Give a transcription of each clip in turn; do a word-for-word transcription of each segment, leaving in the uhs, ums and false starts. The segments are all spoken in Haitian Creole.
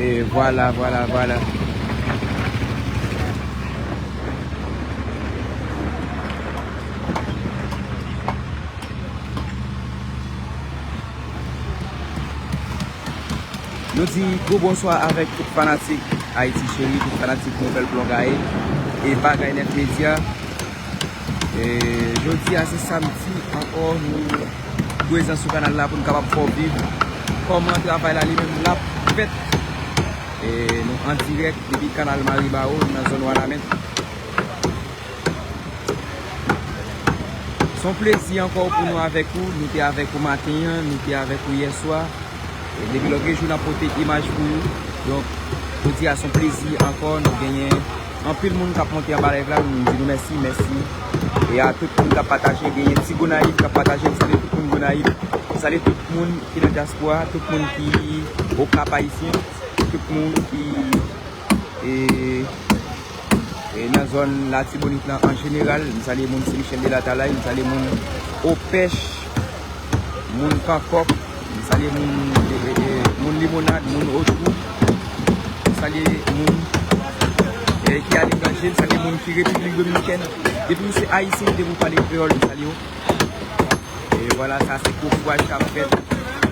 E vwala, vwala, vwala. Nou di gwo bonswa avèk tout fanatik Ayiti Cheri, tout fanatik Nouvèl Blògay e Bagay Nèf Medya. E jodi a se samdi ankò, nou prezan sou kanal la pou n kapab fè w viv kòman travay la li menm l ap fèt. E nou an dirèk depi kanal Maribawo nan zòn Wanament. Se yon plezi ankò pou nou avèk ou. Nou te avèk ou maten an, nou te avèk ou yèswa. E depi lòt jou n ap pote imaj pou ou. Donk, jodi a se yon plezi ankò. Nou genyen anpil moun k ap monte anba live la. Nou di nou mèsi, mèsi. E a tout moun k ap pataje, genyen ti Gonayiv k ap pataje. M salye tout moun Gonayiv. M salye tout moun ki nan dyaspora, tout moun ki Okap Ayisyen, tout moun ki e, e nan zòn Latibonit lan an jeneral. M salye moun Sen Michèl de Latalay, m salye moun Opèch, moun Kankòk, m salye moun, e, e, e, moun Limonad, moun Otwou, m salye moun, e, ki aletranje, m salye moun ki Repiblik Dominikèn. Depi w se Ayisyen, depi w pale kreyòl, m salye w. E vwala, sa se koufwaj k ap fèt,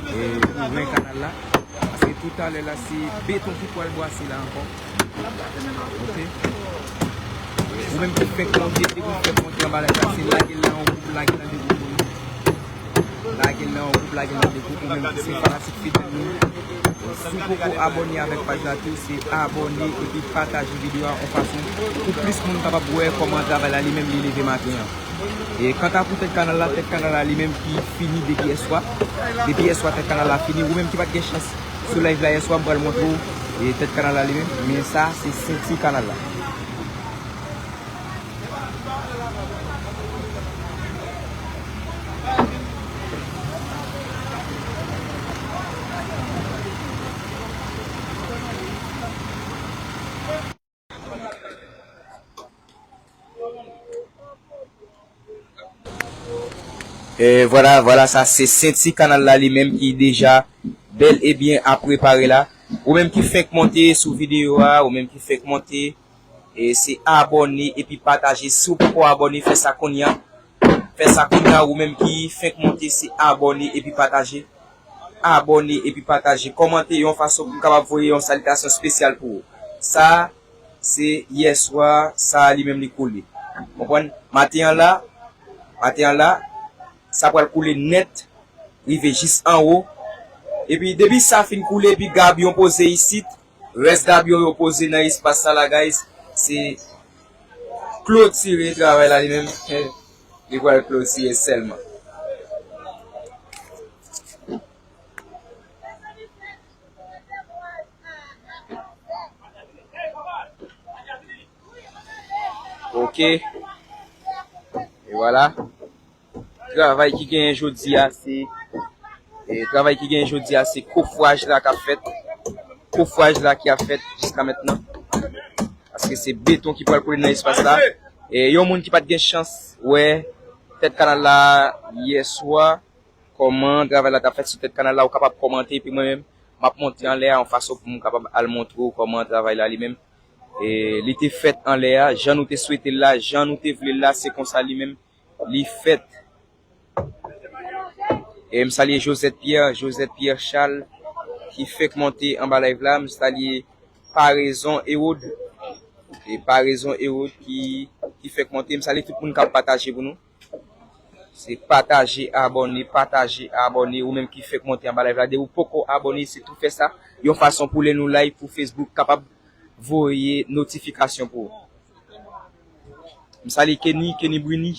e, pou ven kanal la. Paske toutalè la, se beton ki pral bwase la ankò. Oke. Ou menm ki fèk monte, depi w fèk monte anba live la, se lage l nan yon gwoup, lage l nan de gwoup pou nou. Lage l nan yon gwoup, lage l nan de gwoup, ou menm ki se fanatik fidèl nou. Si w poko abòne avèk paj la tou, se abòne epi pataje videyo a yon fason pou plis moun kapab wè kòman travay la li menm li leve maten an. E kanta pou tèt kanal la, tèt kanal la li menm ki fini depi yèswa. Depi yèswa tèt kanal la fini. Ou menm ki pa t gen chans sou live la yèswa, m pral montre w, e, tèt kanal la li menm. Men sa, se senti kanal la. E vwala, vwala, sa se senti kanal la li menm ki deja bèl e byen ap prepare la. Ou menm ki fenk monte sou videyo a, ou menm ki fenk monte, e se abòne epi pataje. Si w poko abòne, fè sa kounye a. Fè sa kounye a, ou menm ki fenk monte, se abòne epi pataje. Abòne epi pataje. Kòmante yon fason pou m kapab voye yon salitasyon espesyal pou ou. Sa, se yèswa, sa li menm li koule. Konprann? Maten an la, maten an la, sa pral koule nèt, rive jis anwo. Epi depi sa fin koule, epi gabyon poze isit, rès gabyon yo poze nan espas sa la, guys, se klotire travay la li menm. Li pral klotire sèlman. Oke. E vwala. Travay ki genyen jodi a, se, e, travay ki genyen jodi a, se kofraj la k ap fèt. Kofraj la ki ap fèt jiska mentnan. Paske se beton ki pral koule nan espas la. E yon moun ki pa t gen chans wè tèt kanal la yèswa, kòman travay la t ap fèt sou tèt kanal la, ou kapab kòmante, epi mwen menm, m ap monte anlè a, yon fason pou m kapab al montre w kòman travay la li menm. E li te fèt anlè a, jan nou te swete l la, jan nou te vle l la, se konsa li menm, li fèt. E m salye Josette Pierre, Josette Pierre Charles, ki fenk monte anba live la. M salye Parezon Herod. E Parezon Herod ki, ki fenk monte. M salye tout moun k ap pataje pou nou. Se pataje, abòne, pataje, abòne. Ou menm ki fenk monte anba live la, depi w poko abòne, se tou fè sa. Yon fason pou lè nou live pou Facebook kapab voye notifikasyon pou ou. M salye Kenny, Kenny Bruni.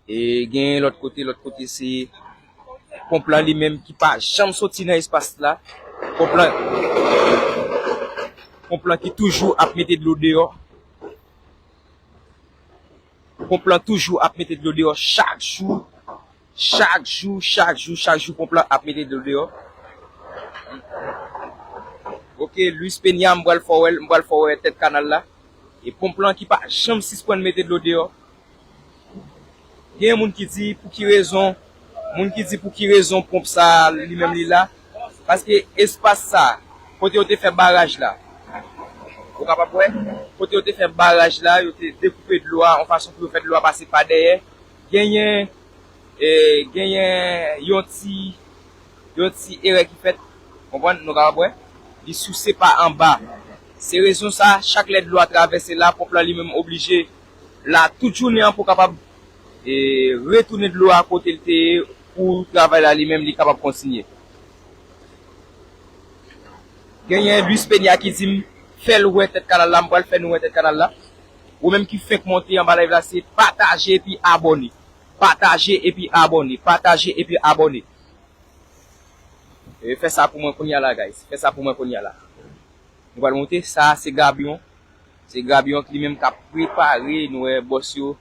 E gen lòt kote, lòt kote se ponp lan li menm ki pa janm soti nan espas la. Ponp lan, ponp lan ki toujou ap mete dlo deyò. Ponp lan toujou ap mete dlo deyò chak jou. Chak jou, chak jou, chak jou, ponp lan ap mete dlo deyò. Oke, Luis Peña, m pral fè w wè, m pral fè w wè tèt kanal la. E ponp lan ki pa janm sispann mete dlo deyò. Gen moun ki di pou ki rezon, moun ki di pou ki rezon ponp sa li menm li la. Paske espas sa, Kote yo te fè baraj la. Ou kapab wè, kote yo te fè baraj la, yo te dekoupe dlo a yon fason pou yo fè dlo a pase pa dèyè. Genyen, e, genyen yon ti, yon ti erè ki fèt. Konprann? Nou kapab wè. Li souse pa anba. Se rezon sa, chak lè dlo a travèse la, ponp lan li menm oblije la tout jounen an pou kapab, e, retounen dlo a kote l te ye pou travay la li menm li kapab kontinye. Genyen Luis Peña ki di m, fè l wè tèt kanal la, m pral fè nou wè tèt kanal la. Ou menm ki fenk monte anba live la, se pataje epi abòne. Pataje epi abòne. Pataje epi abòne. E, fè sa pou mwen kounye a la, guys. Fè sa pou mwen kounye a la. Nou pral monte. Sa a se gabyon. Se gabyon ki li menm k ap prepare. Nou wè bòs yo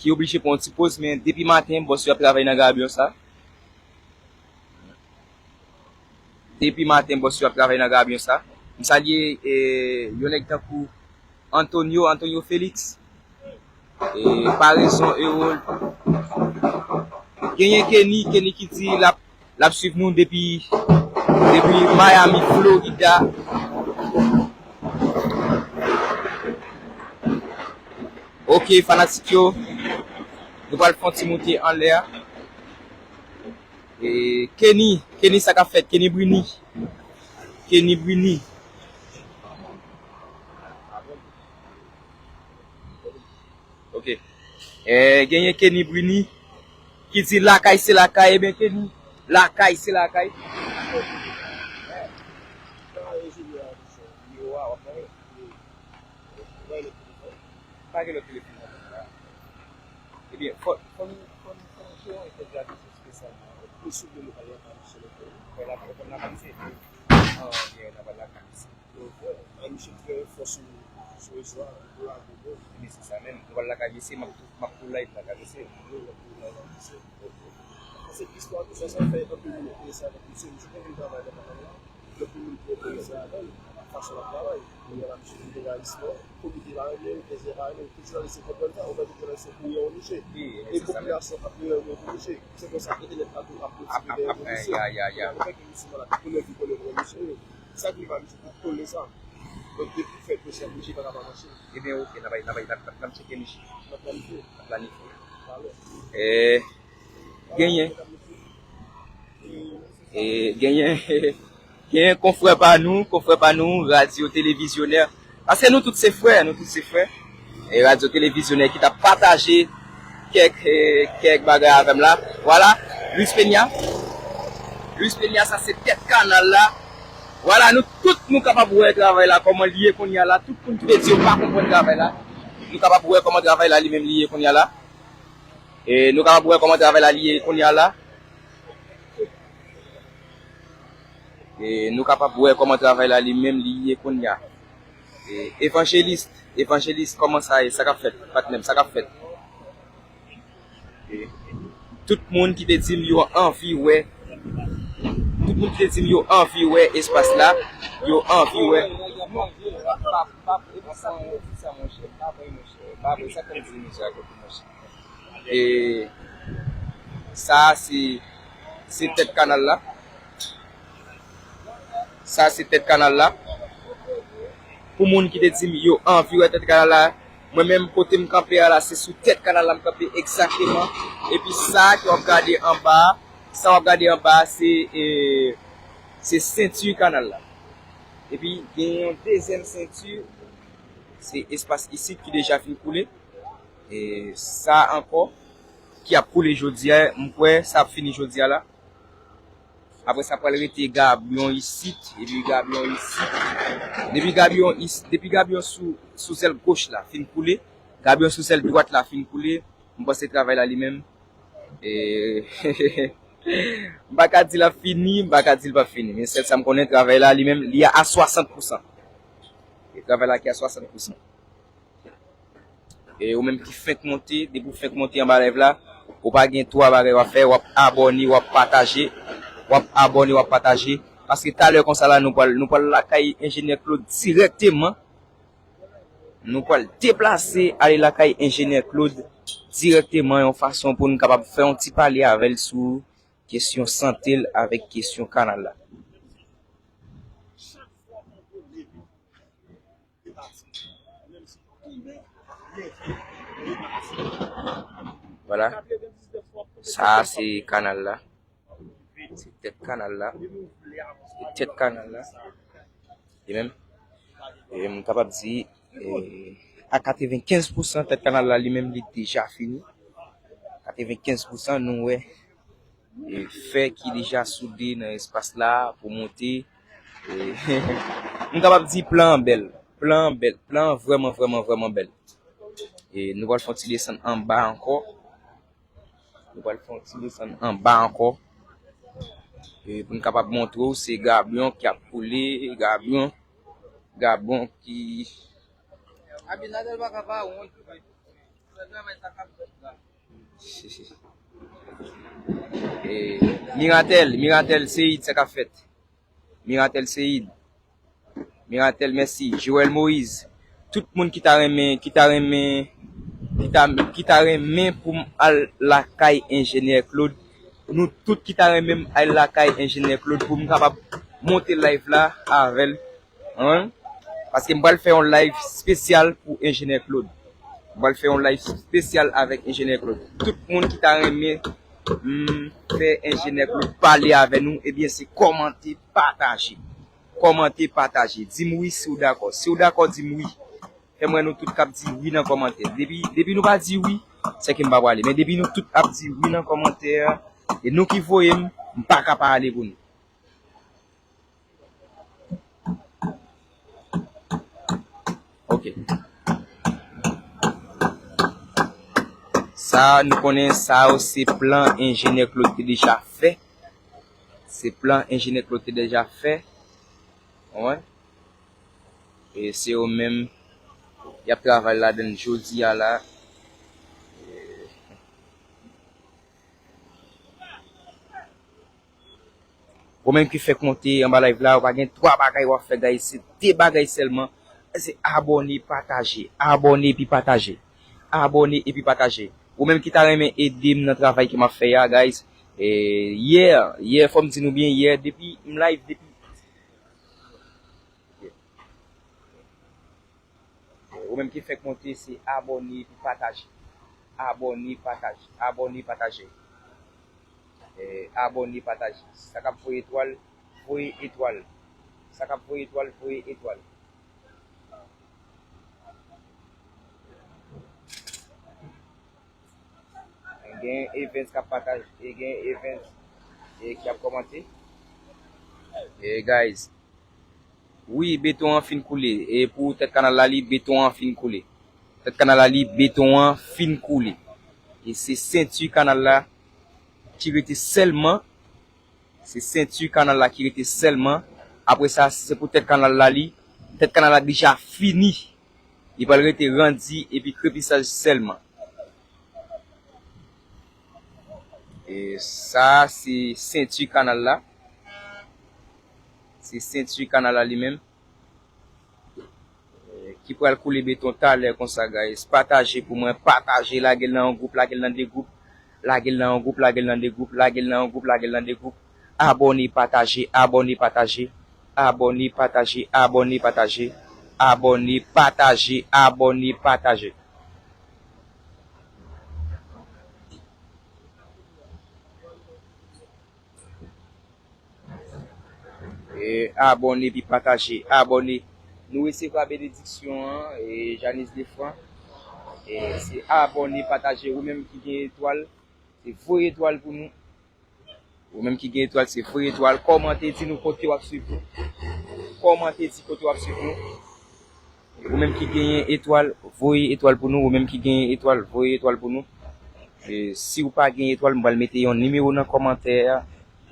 ki oblije pran yon ti poz, men depi maten, bòs yo ap travay nan gabyon sa. Depi maten, bòs yo ap travay nan gabyon sa. M salye, e, yon nèg tankou Antonio, Antonio Felix. E, Parezon Erol. Genyen Kenny, Kenny ki di l ap, l ap swiv nou depi, depi Miami, Florida. Ok, fanatik yo. Nou pral fè yon ti moute anlè a. E, Kenny, Kenny, sa k ap fèt? Kenny Brini. Kenny Brini. Ok. E, genyen Kenny Brini ki di lakay se lakay, ebyen Kenny, lakay se lakay. Pa gen lòt telefòn nan la. Ebyen, fò, fò nou, fò nou, fò nou jere yon entèvyou avèk espesyalman. Posib de nou pale anba misye lòt jou. Fè la, fè la pase. Ah, gen nan pale la pase. Donk, wè, an misye fè fò sou, sou rezo a, pou la gogo. Ebyen, se sa menm. Nou pral lakay mesye, m ap tou, m ap tou live lakay mesye. Wi, w ap tou live lakay mesye. Ok. Paske istwa tou sa, sa fè anpil moun enterese avèk misye. Misye konn vin travay nan kanal la. Gen anpil moun ki enterese avè l, fason l ap travay. Kounye a la, misye vin degaje istwa. Komite pa renmen l, D J pa renmen l. Tout jounalis yo konprann sa, ou wè tout jounalis yo kouri yon misye. E popilasyon ap dèyè yon misye. Se konsa entènèt la tou ap motive dèyè yon misye. Kounye a nou wè ke misye malad, kounye a vin konnen yon misye. Sa k rive a misye, tout kole sa. Donk, depi w fè dosye a, misye pa ka pa mache. Ebyen, ok, n a bay, n a bay, n a, n a tcheke misye. N a planifye. N a planifye. Talè. E, genyen. E, genyen. Genyen konfrè pa nou, konfrè pa nou, radyo televizyonè. Paske nou tout se frè, nou tout se frè. E radyo televizyonè ki t ap pataje kèk, e, kèk bagay avè m la. Vwala, Luis Peña. Luis Peña, sa se tèt kanal la. Vwala, nou tout nou kapab wè travay la, kòman li ye kounye a la. Tout moun ki te di yo pa konprann travay la, nou kapab wè kòman travay la li menm li ye kounye a la. E nou kapab wè kòman travay la li ye kounye a la. E nou kapab wè kòman travay la li menm li ye kounye a. E, evanjelis, evanjelis, kòman sa ye? Sa k ap fèt, patnè m? Sa k ap fèt? E tout moun ki te di m yo anvi wè, tout moun ki te di m yo anvi wè espas la, yo anvi wè. Pa, pa, pa, e pa sa pou di sa, monchè. Pa vre, monchè. Pa vre, sa k ap di, monchè, a kote, monchè. E sa a se, se tèt kanal la. Sa se tèt kanal la. Pou moun ki te di m yo anvi wè tèt kanal la, mwen menm kote m kanpe a la, se sou tèt kanal la m kanpe egzakteman. Epi sa ke w ap gade anba a, sa w ap gade anba a, se, e, se senti kanal la. Epi gen yon dezyèm senti, se espas isit ki deja fin koule. E sa ankò ki ap koule jodi a, m kwè sa ap fini jodi a la. Apre sa pral rete gabyon isit, epi gabyon isit. Depi gabyon is-, depi gabyon sou, sou zèl goch la fin koule, gabyon sou zèl dwat la fin koule, m panse travay la li menm, e, m pa ka di l ap fini, m pa ka di l p ap fini. Men sèl sa m konnen, travay la li menm, li a swasant pousan. E travay la ki a swasant pousan. E ou menm ki fenk monte, depi w fenk monte anba live la, ou pa gen twa bagay w ap fè, w ap abòne, w ap pataje, w ap abòne, w ap pataje. Paske talè konsa la, nou pral, nou pral lakay Enjenyè Claude dirèkteman. Nou pral deplase ale lakay Enjenyè Claude dirèkteman, yon fason pou n kapab fè yon ti pale avè l sou kesyon sante l avèk kesyon kanal la. Vwala. Sa a se kanal la. Se tèt kanal la. Se tèt kanal la. Li menm. E m kapab di, e, a katrevenkenz pousan tèt kanal la li menm li deja fini. Katrevenkenz pousan nou wè, e, fè ki deja soude nan espas la pou monte. E, m kapab di plan an bèl. Plan an bèl. Plan an vrèman, vrèman, vrèman bèl. E nou pral fè yon ti desann anba ankò. Nou pral fè yon ti desann anba ankò. E pou n kapab montre w, se gabyon k ap koule, gabyon, gabyon ki Abinader pa ka pa wont. Travay sa k ap fèt la. E, Miratel, Miratel, Seid, sa k ap fèt? Miratel Seid. Miratel, mèsi. Joël Moïse. Tout moun ki ta renmen, ki ta renmen, ki ta, ki ta renmen pou m al lakay Enjenyè Claude. Nou tout ki ta renmen m al lakay Enjenyè Claude pou m kapab monte live la avè l. Hein? Paske m pral fè yon live espesyal pou Enjenyè Claude. M pral fè yon live espesyal avèk Enjenyè Claude. Tout moun ki ta renmen, mm, fè Enjenyè Claude pale avè nou, ebyen, se kòmante, pataje. Kòmante, pataje. Di m wi si w dakò. Si w dakò, di m wi. Fè m wè nou tout k ap di wi nan kòmantè. Depi, depi nou pa di wi, se ke m pa prale. Men depi nou tout ap di wi nan kòmantè, e nou ki voye m, m pa ka pa ale pou nou. Ok. Sa, nou konnen sa yo se plan Enjenyè Claude te deja fè. Se plan Enjenyè Claude te deja fè. Wè. E se yo menm y ap travay ladan l jodi a la. Ou menm ki fèk monte anba live la, ou pa gen twa bagay w ap fè, guys. Se de bagay sèlman. Se abòne, pataje. Abòne epi pataje. Abòne epi pataje. Ou menm ki ta renmen ede m nan travay ke m ap fè a, guys. E, yè, yè, fò m di nou byen, yè, depi m live, depi Ou menm ki fèk monte, se abòne epi pataje. Abòne, pataje. Abòne, pataje. Eh, abòne, pataje. Sa k ap voye etwal, voye etwal. Sa k ap voye etwal, voye etwal. Gen Evans k ap pataje, gen Evans, eh, ki ap kòmante. Eh, guys, wi, beton an fin koule. E pou tèt kanal la, li, beton an fin koule. Tèt kanal la, li, beton an fin koule. E se senti kanal la ki rete sèlman. Se senti kanal la ki rete sèlman. Apre sa, se pou tèt kanal la, li, tèt kanal la deja fini. Li pral rete randi epi krepisaj sèlman. E sa, se senti kanal la. Se senti kanal la li menm. Eh, ki pral koule beton talè konsa, guys. Pataje pou mwen, pataje, lage l nan yon gwoup, lage l nan de gwoup, lage l nan yon gwoup, lage l nan de gwoup, lage l nan yon gwoup, lage l nan de gwoup. Abòne, pataje, abòne, pataje, abòne, pataje, abòne, pataje, abòne, pataje, abòne, pataje. E abòne epi pataje. Abòne. Nou resevwa benediksyon an, e Janice Defran. E se abòne, pataje. Ou menm ki gen etwal, se voye etwal pou nou. Ou menm ki gen etwal, se voye etwal. Kòmante, di nou kote w ap swiv nou. Kòmante, di kote w ap swiv nou. Ou menm ki genyen etwal, voye etwal pou nou. Ou menm ki genyen etwal, voye etwal pou nou. E si w pa gen etwal, m pral mete yon nimewo nan kòmantè a.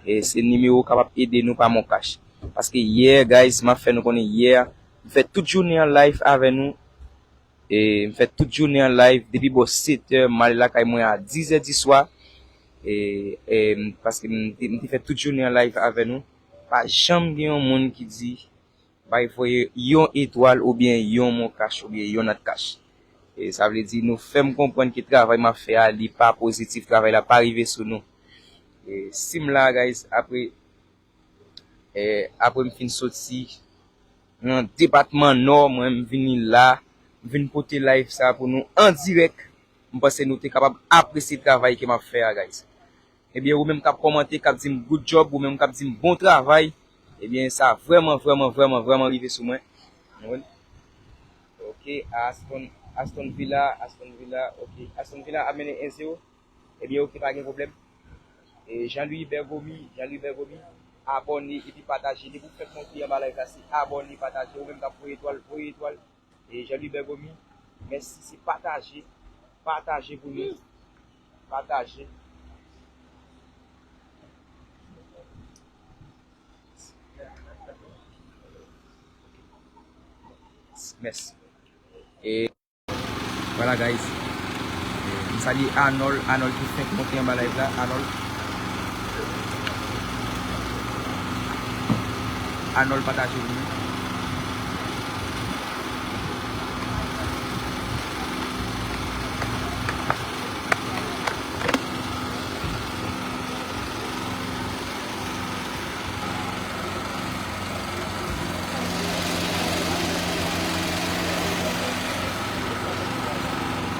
E se nimewo kapab ede nou pa MonCash. Paske yè, guys, m ap fè nou konnen yè, m fè tout jounen an live avè nou. E m fè tout jounen an live depi bò sèt è, m ale lakay mwen a diz è di swa. E, e, paske m te, m te fè tout jounen an live avè nou. Pa janm gen yon moun ki di bay voye yon etwal oubyen yon MonCash oubyen yon Nat Cash. E sa vle di nou fè m konprann ke travay m ap fè a, li pa pozitif, travay la pa rive sou nou. E si m la, guys, apre, e apre m fin soti, nan depatman Nò, mwen m vini la, m vin pote live sa pou nou an dirèk. M panse nou te kapab apresye travay ke m ap fè a, guys. Ebyen, ou menm k ap kòmante, k ap di m good job, ou menm k ap di m bon travay, ebyen, sa vrèman, vrèman, vrèman, vrèman rive sou mwen. Ou konprann? Ok, Aston, Aston Villa, Aston Villa, ok. Aston Villa ap mennen en zewo. Ebyen, ok, pa gen pwoblèm. E Jean-Louis Bergomi, Jean-Louis Bergomi, abòne epi pataje. Depi w fèk monte anba live la, se abòne, pataje. Ou menm k ap voye etwal, voye etwal. E Jean-Louis Bergomi, mèsi, se pataje. Pataje pou nou. Pataje. Mèsi. E vwala, guys. E m salye Arnold, Arnold ki fenk monte anba live la. Arnold. Arnold pataje pou nou.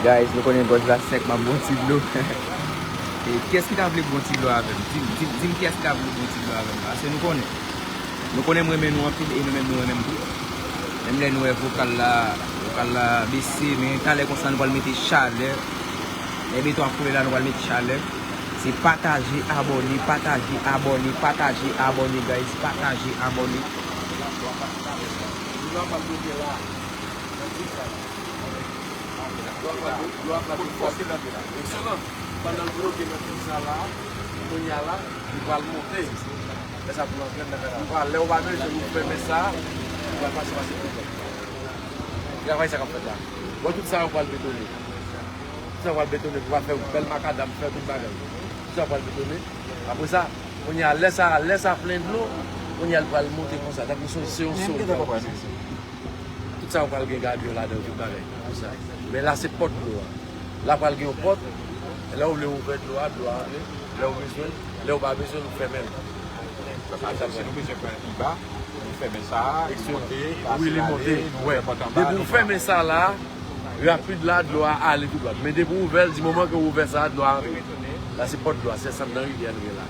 Guys, nou konnen bòz la sèk, m ap bwè yon ti dlo. E kiyès ki ta vle bwè yon ti dlo avè m? Di m, di m, di m kiyès ki ta vle bwè yon ti dlo avè m, paske nou konnen. Nou konnen m renmen nou anpil e nou menm nou renmen m tou. Menm lè nou wè vokal la, vokal la bese, men talè konsa nou pral mete chalè. Lè beton ap koule la, nou pral mete chalè. Se pataje, abòne, pataje, abòne, pataje, abòne, guys. Pataje, abòne. Dlo a pral bloke la. Nan tit la. Dlo a pral bloke. Dlo a pral bloke. Fòse nan tit la. Ekselan. Pandan l bloke nan tit sa la, kounye a la, li pral monte. Lè sa pou l antre nan kanal. Vwala, lè w pa bezwen, ou fèmen sa, ou pral pase, pase pwoblèm. Travay sa k ap fèt la. Bon, tout sa yo pral betone. Tout sa pral betone, pou pral fè bèl makadam, fè tout bagay. Tout sa pral betone. Apre sa, kounye a, lè sa, lè sa plen dlo, kounye a, l pral monte konsa. Tankou se, se yon sòl. Tout sa yo pral gen gadyo ladan, tout bagay. Konsa. Men la, se pòt dlo a. La pral gen yon pòt. Lè w vle ouvè dlo a, dlo a antre. Lè w bezwen, lè w pa bezwen, nou fèmen l. Sa vle di, si nou bezwen pran l pi ba, nou fèmen sa a, li monte, pase, wi, li ale, monte, nou ouvè pòt anba, depi w fèmen sa la, rapid la, dlo a ale tou dwat. Men depi w ouvè l, di moman ke w ouvè sa a, dlo a antre. La, se pòt dlo a, se sant nan rivyè nou ye la.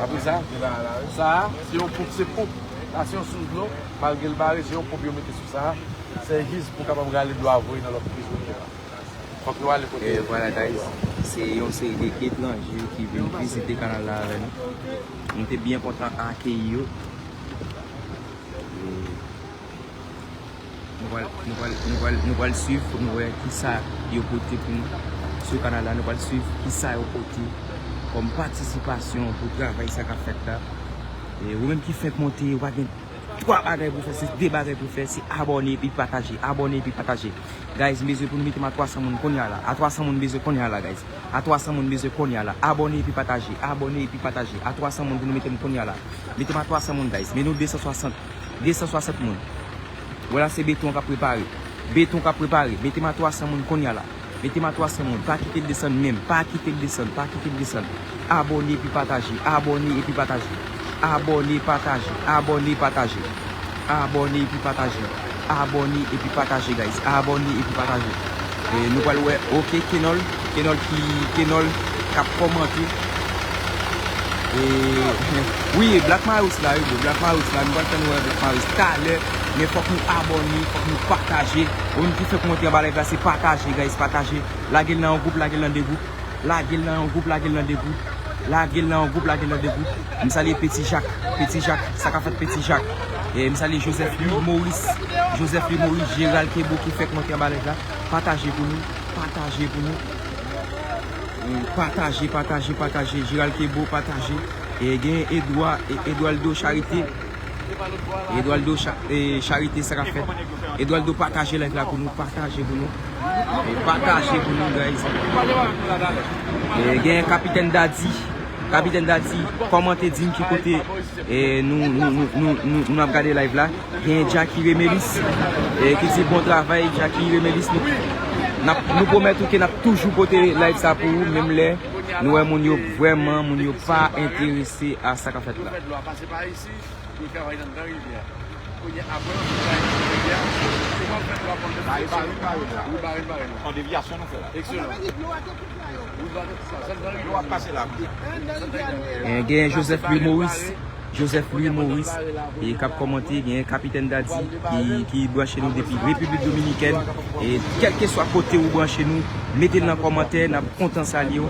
Apre sa, sa a, se yon ponp, se ponp. La, se yon sous dlo, malgre l bare, se yon ponp yo mete sou sa a. Se jis pou kapab rale dlo a voye nan lòt prizon yo la. Fòk nou ale kote. E vwala, guys, se yon seri de etranje ki vin vizite kanal la avè nou. Nou te byen kontan akeyi yo. E nou pral, nou pral, nou pral, nou pral swiv pou nou wè kisa yo pote pou nou sou kanal la. Nou pral swiv kisa yo pote kòm patisipasyon pou travay sa k ap fèt la. E ou menm ki fenk monte, ou pa gen twa bagay pou fè, se de bagay pou fè, se abòne epi pataje, abòne epi pataje. Guys, m bezwen pou nou mete m a twa san moun kounye a la. A twa san moun bezwen kounye a la, guys. A twa san moun bezwen kounye a la. Abòne epi pataje, abòne epi pataje. A twa san moun pou nou mete m kounye a la. Mete m a twa san moun, guys. Men nou de san swasant, de san swasant moun. Wè la, se beton k ap prepare. Beton k ap prepare. Mete m a twa san moun kounye a la. Mete m a twa san moun. Pa kite l desann menm. Pa kite l desann. Pa kite l desann. Abòne epi pataje. Abòne epi pataje. Abòne, pataje. Abòne, pataje. Abòne epi pataje. Abòne epi pataje, guys. Abòne epi pataje. E nou pral wè, ok, Kenol. Kenol ki, Kenol k ap kòmante. E, wi, Black Marius la, wi, bro. Black Marius la. Nou pral tann wè Black Marius talè. Men fòk nou abòne, fòk nou pataje. Ou menm ki fèk monte anba live la, se pataje, guys, pataje. Lage l nan yon gwoup, lage l nan de gwoup. Lage l nan yon gwoup, lage l nan de gwoup. Lage l nan yon gwoup, lage l nan de gwoup. M salye Peti Jak, Peti Jak, sa k ap fèt Peti Jak. E m salye Joseph Louis Maurice, Joseph Louis Maurice, Gérald Kebo ki fèk monte anba live la. Pataje pou nou, pataje pou nou. E pataje, pataje, pataje. Gérald Kebo, pataje. E gen Edouard, e Eduardo Charité. Eduardo Cha-, e, Charité, sa k ap fèt? Eduardo, pataje live la pou nou, pataje pou nou. E, pataje pou nou, guys. E, gen Kapitèn Daddy. Kapitèn Daddy, kòmante, di m ki kote, e, nou, nou, nou ap gade live la. Gen Jacky Remelis, e, ki di bon travay, Jacky Remelis. Nou, n ap, nou pwomèt ou ke n ap toujou pote live sa pou ou, menm lè nou wè moun yo vrèman, moun yo pa enterese a sa k ap fèt la. Li travay nan, nan rivyè. Kounye a, apre nou fin bay kote a, se kòm fè dwa konn. Ba, e bare, bare la. Wi, bare, bare la. An devyasyon nou fè la. Ekselan. Wi, bare sa. Sa, sa, yo ap pase la. Gen, gen Joseph Louis Maurice. Joseph Louis Maurice, e k ap kòmante, gen Kapitèn Daddy ki, ki branche nou depi Repiblik Dominikèn. E kèlkeswa kote ou branche nou, mete l nan kòmantè, n ap kontan salye w.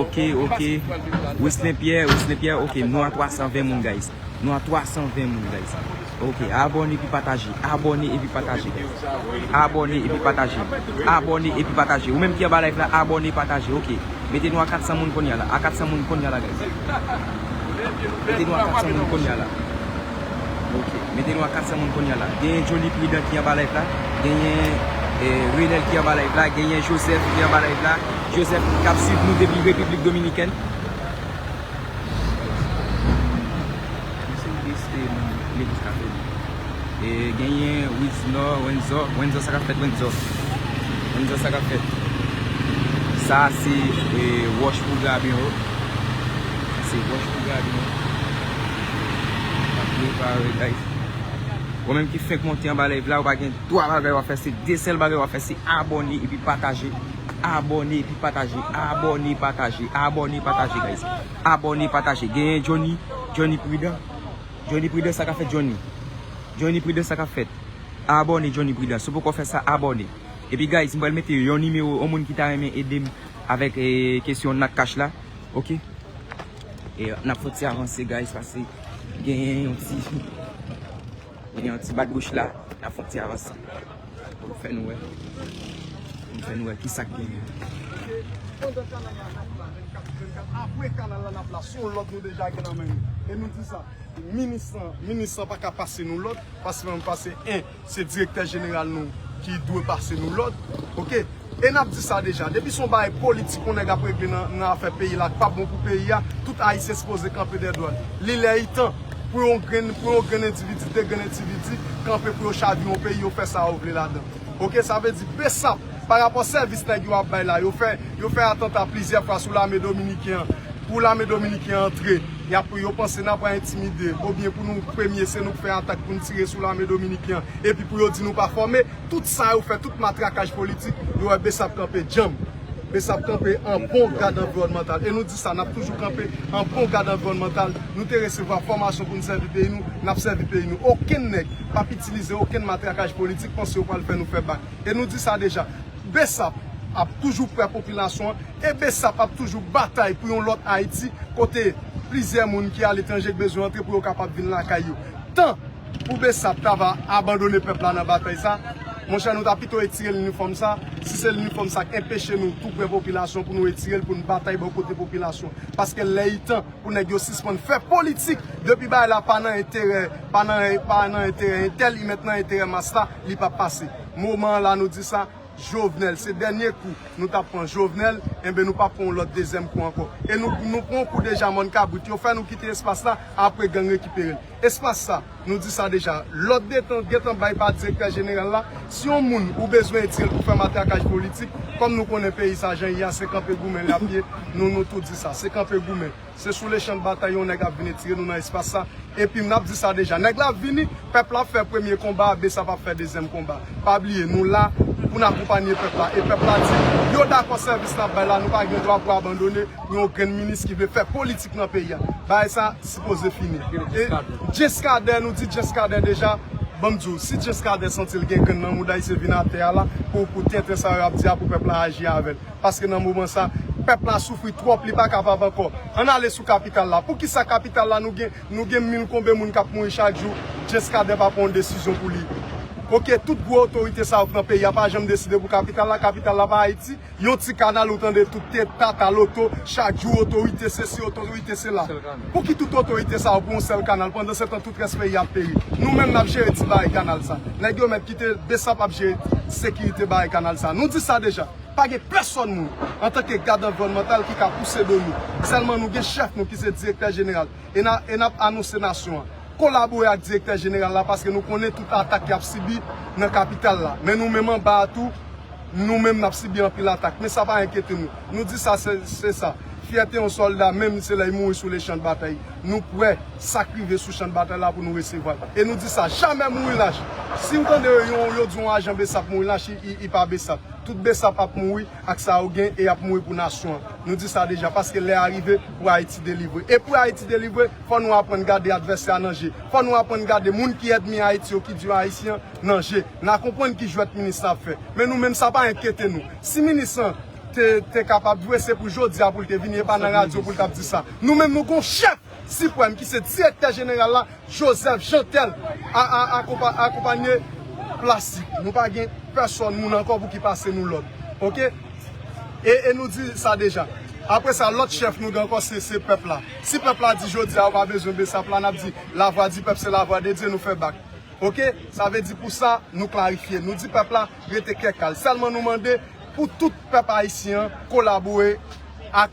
Ok, ok. Wesley Pierre, Wesley Pierre, ok, nou a twa san ven moun, guys. Nou a twa san ven moun, guys. Ok, abòne epi pataje, abòne epi pataje, guys. Abòne epi pataje, abòne epi pataje. Ou menm ki anba live la, abòne, pataje, ok. Mete nou a kat san moun kounye a la, a kat san moun kounye a la, guys. Mete nou a kat san moun kounye a la. Ok, mete nou a kat san moun kounye a la. Genyen Johnny Prudent ki anba live la, genyen, eh, Renel ki anba live la, genyen Joseph ki anba live la. Joseph k ap swiv nou depi Repiblik Dominikèn. Misye bese nan legliz katolik. E genyen Wiznor, Wenzo. Wenzo, sa k ap fèt, Wenzo? Wenzo, sa k ap fèt? Sa se, e, wòch pou graben yo. Sa se wòch pou graben yo. N ap prepare, guys. Ou menm ki fenk monte anba live la, ou pa gen twa bagay w ap fè, se de sèl bagay w ap fè, se abòne epi pataje. Abòne epi pataje. Abòne, pataje. Abòne, pataje, guys. Abòne, pataje. Genyen Johnny, Johnny Prudent. Johnny Prudent, sa k ap fèt, Johnny? Johnny Prudent, sa k ap fèt? Abòne, Johnny Prudent. Si w poko fè sa, abòne. Epi, guys, m pral mete yon nimewo, yon moun ki ta renmen ede m avèk, e, kesyon Natcash la. Ok? E, n ap fè yon ti avanse, guys, paske genyen yon ti, genyen yon ti bat bouch la. N ap fè yon ti avanse. Pou m fè nou wè. Pou m fè nou wè ki sa k genyen. Pandan kanal la n ap la vennkat sou vennkat, apre kanal la n ap la, se yon lòd nou deja gen nan men nou. E nou di sa, minis lan, minis lan pa ka pase nou lòd, paske menm pase en, se direktè jeneral nou ki dwe pase nou lòd. Ok? E n ap di sa deja, depi se yon bagay politik yon nèg ap regle nan, nan afè peyi la, k pa bon pou peyi a, tout Ayisyen sipoze kanpe dèyè dwàn. Li lè, li tan pou yon grenn, pou yon grenn endividi, de grenn endividi kanpe pou yo chavire yon peyi, yo fè sa yo vle ladan. Ok, sa vle di BSAP, pa rapò sèvis nèg yo ap bay la, yo fè, yo fè atanta plizyè fwa sou lame dominiken an. Pou lame dominiken an antre, y ap, yo panse n ap entimide, oubyen pou nou premye, se nou k fè atak pou n tire sou lame dominiken an, epi pou yo di nou pa fòme, tout sa yo fè, tout matrakaj politik, yo wè BSAP kanpe djanm. BSAP kanpe an bon gad anviwònmantal. E nou di sa, n ap toujou kanpe an bon gad anviwònmantal. Nou te resevwa fòmasyon pou n sèvi peyi nou, n ap sèvi peyi nou. Okenn nèg p ap itilize okenn matrakaj politik, panse yo pral fè nou fè bak. E nou di sa deja, BSAP ap toujou prè popilasyon an, e BSAP ap toujou batay pou yon lòt Ayiti, kote plizyè moun ki aletranje k bezwen antre pou yo kapab vin lakay yo. Tan pou BSAP ta va abandone pèp la nan batay sa, monchè, nou ta pito etire linifòm sa, si se linifòm sa k enpeche nou tou prè popilasyon pou nou etire l, pou n batay bò kote popilasyon. Paske lè i tan pou nèg yo sispann fè politik, depi bagay la pa nan enterè, pa nan, pa nan enterè entèl, li mèt nan enterè mas la, li p ap pase. Moman an la, nou di sa, Jovenel, se dènye kou nou t ap pran Jovenel, enben nou p ap pran yon lòt dezyèm kou ankò. E nou, nou pran yon kou deja mòn kabrit, yo fè nou kite espas la, apre gang rekipere l. Espas sa, nou di sa deja, lòd detan, gentan bay pa direktè jeneral la, si yon moun ou bezwen etire l pou fè matrakaj politik, kòm nou konnen peyi sa jan ye a, se kanpe goumen l ap ye, nou, nou tou di sa, se kanpe goumen. Se sou lechan de batay yon nèg ap vin etire nou nan espas sa. Epi n ap di sa deja. Nèg la ap vini, pèp la ap fè premye konba a, BSAP ap fè dezyèm konba. Pa bliye, nou la pou n akonpanye pèp la. E pèp la di, yo dakò sèvis n ap bay la, nou pa gen dwa pou abandone yon grenn minis ki vle fè politik nan peyi a. Bagay sa sipoze fini. E Jescadè, nou di Jescadè deja, ban m di w, si Jescadè santi l gen grenn nan mouda l, se vin atè a la, pou, pou tenten sa yo ap di a, pou pèp la aji avè l. Paske nan moman sa, pèp la soufri twòp, li pa kapab ankò. Ann ale sou kapital la. Poukisa kapital la, nou gen, nou gen mil konbe moun k ap mouri chak jou, Jescadè pa pran yon desizyon pou li? Ok, tout gwo otorite sa yo k nan peyi a pa janm deside pou kapital la. Kapital la pa Ayiti. Yon ti kanal ou tande tout te tata loto, chak jou otorite sesi, otorite sela. Pou ki tout otorite sa yo pou yon sèl kanal, pandan se tan tout rès peyi a ap peri? Nou menm n ap jere ti bagay kanal sa. Nèg yo mèt kite BSAP ap jere sekirite bagay kanal sa. Nou di sa deja. Pa gen pèsòn moun, antanke gad anviwònmantal, ki ka pouse do nou. Sèlman nou gen chèf nou ki se direktè jeneral. E n a, e n ap anonse nasyon an, kolabore ak direktè jeneral la, paske nou konnen tout atak y ap sibi nan kapital la. Men nou menm anba a tou, nou menm n ap sibi anpil atak. Men sa pa enkyete nou. Nou di sa, se, se sa. Fyète yon sòlda, menm se lè l mouri sou le chan de batay, nou prè sa k rive sou chan de batay la pou nou resevwa l. E nou di sa, jamè mouri lach. Si w tande yo, yo di yon ajan BSAP mouri lach, li, li, li pa BSAP. Tout BSAP ap mouri ak sa yo gen e y ap mouri pou nasyon an. Nou di sa deja, paske lè a rive pou Ayiti delivre. E pou Ayiti delivre, fò nou aprann gade advèsè a nan je. Fò nou aprann gade moun ki ènmi Ayiti yo, ki di yo Ayisyen, nan je. N a konprann ki jwèt minis la ap fè. Men nou menm, sa pa enkyete nou. Si minis lan te, te kapab vre, se pou jodi a pou l te vini, e pa nan radyo pou l t ap di sa. Nou menm, nou gon chèf siprèm ki se direktè jeneral la, Joseph Jeantel, a, a, akonpa-, akonpanye plastik. Nou pa gen pèsòn moun ankò pou ki pase nou lòd. Oke? E, e nou di sa deja. Apre sa, lòt chèf nou gen ankò, se, se pèp la. Si pèp la di jodi a, yo pa bezwen BSAP la, n ap di, lavwa di pèp, se lavwa de Dye, nou fè bak. Oke? Sa vle di pou sa, nou klarifye. Nou di pèp la, rete kè kal. Sèlman nou mande pou tout pèp ayisyen an kolabore ak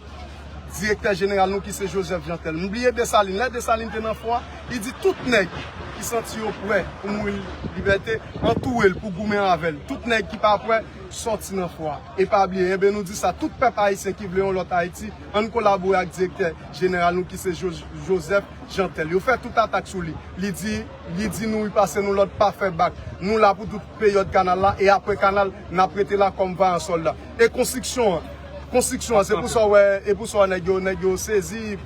direktè jeneral nou ki se Joseph Jeantel. M bliye Desalin. Lè Desalin te nan fò a, li di tout nèg ki santi yo prè pou mouri libète, antoure l pou goumen avè l. Tout nèg ki pa prè, sòti nan fò a. E pa bliye, enben nou di sa, tout pèp ayisyen ki vle yon lòt Ayiti, ann kolabore ak direktè jeneral nou ki se Jo-, Joseph Jeantel. Yo fè tout atak sou li. Li di, li di nou, li pase nou lòd pa fè bak. Nou la pou tout peryòd kanal la, e apre kanal, n ap rete la kòm vayan sòlda. E konstriksyon an, konstriksyon an, se pou sa w wè, e pou sa w wè nèg yo, nèg yo sezi,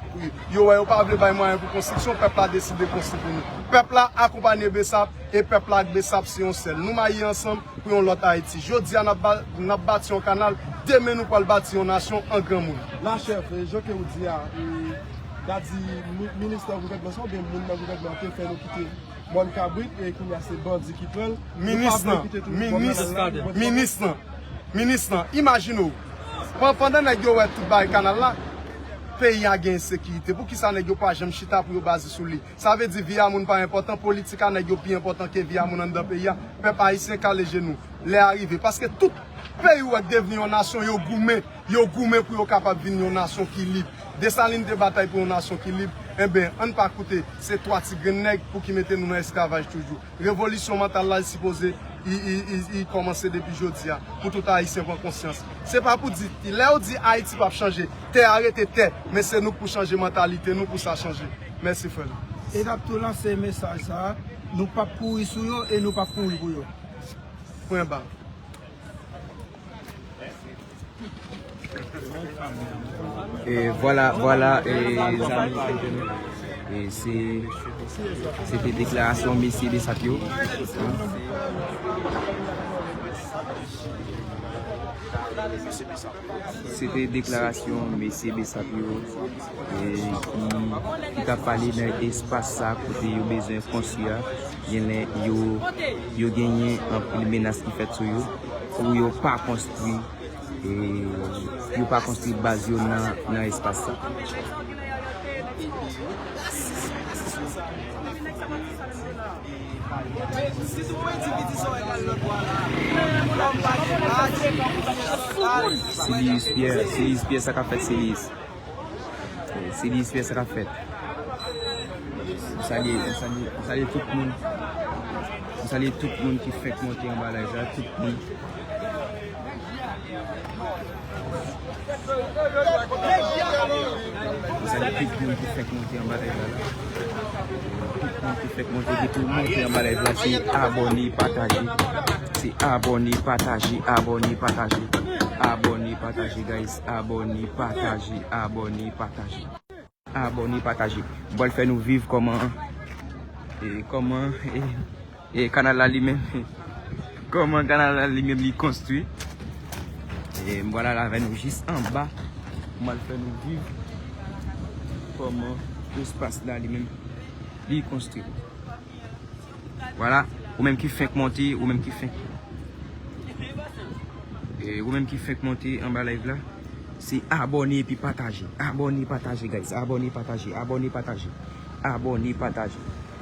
yo wè yo pa vle bay mwayen pou konstriksyon, pèp la deside konstwi pou nou. Pèp la akonpanye BSAP, e pèp la ak BSAP se yon sèl. Nou mayi ansanm, pou yon lòt Ayiti. Jodi a, n ap ba-, n ap bati yon kanal, demen nou pral bati yon nasyon an granmoun. Lachèf, e, jan ke w di a, e, ta di mi-, minis nan gouvènman sa oubyen moun nan gouvènman an te fè nou kite mòn kabrit, e kounye a se bandi ki pran l. Nou pa vle kite tout moun nan kanal la. Minis nan, minis nan, minis nan, imajine w, pan-, pandan nèg yo wè tout bagay kanal la, peyi a gen ensekirite. Poukisa nèg yo pa janm chita pou yo baze sou li? Sa vle di vi a moun pa enpòtan, politik a nèg yo pi enpòtan ke vi a moun anndan peyi a. Pèp ayisyen kale je nou, lè a rive. Paske tout peyi w wè k devni yon nasyon, yo goumen, yo goumen pou yo kapab vin yon nasyon ki lib. Desalin te batay pou yon nasyon ki lib. Enben, ann pa koute, se twa ti grenn nèg pou ki mete nou nan esklavaj toujou. Revolisyon mantal la, li sipoze, li, li, li, li kòmanse depi jodi a, pou tout ayisyen pran konsyans. Se pa pou di, lè yo di Ayiti p ap chanje, tè a rete tè, men se nou k pou chanje mantalite nou pou sa chanje. Mèsi, frè m. E n ap tou lanse mesaj sa a, nou p ap kouri sou yo e nou p ap kouri pou yo. Pwen ba. E vwala, vwala, e zanmi entènèt. E se, se te deklarasyon mesye BSAP yo. Se te deklarasyon mesye BSAP yo, e ki, ki t ap pale nan espas sa kote yo bezwen konstwi a. Genlè yo, yo genyen anpil menas ki fèt sou yo pou yo pa konstwi, e, yo pa konstwi baz yo nan, nan espas sa. Silius Pierre, Silius Pierre, sa k ap fèt, Silius? Silius Pierre, sa k ap fèt? M salye, m salye, m salye tout moun. M salye tout moun ki fenk monte anba live la, tout moun. M salye tout moun ki fenk monte anba live la. Tout moun ki fenk monte, ki tou monte anba live la, se abòne, pataje. Se abòne, pataje, abòne, pataje. Abòne, pataje, guys. Abòne, pataje, abòne, pataje. Abòne, pataje. M pral fè nou viv kòman, e, kòman, e, e kanal la li menm, kòman kanal la li menm li konstwi. E m pral al avè nou jis anba. M pral fè nou viv kòman espas la li menm li konstwi. Vwala, ou menm ki fenk monte, ou menm ki fenk, e, ou menm ki fenk monte anba live la, se abòne epi pataje. Abòne, pataje, guys. Abòne, pataje. Abòne, pataje. Abòne, pataje.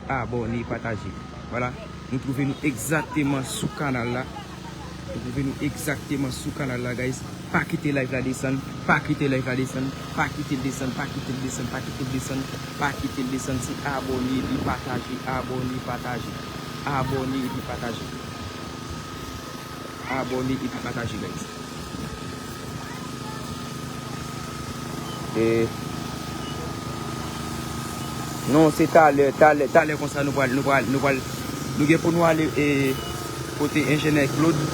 Abòne, pataje. Vwala, nou twouve nou egzakteman sou kanal la. Nou twouve nou egzakteman sou kanal la, guys. Pa kite live la desann, pa kite live la desann, pa kite l desann, pa kite l desann, pa kite l desann, pa kite l desann. Se abòne epi pataje, abòne, pataje, abòne epi pataje. Abòne epi pataje, guys. E, non, se talè, talè, talè konsa nou pral, nou pral, nou pral, nou gen pou nou ale, e, kote enjenyè Claude.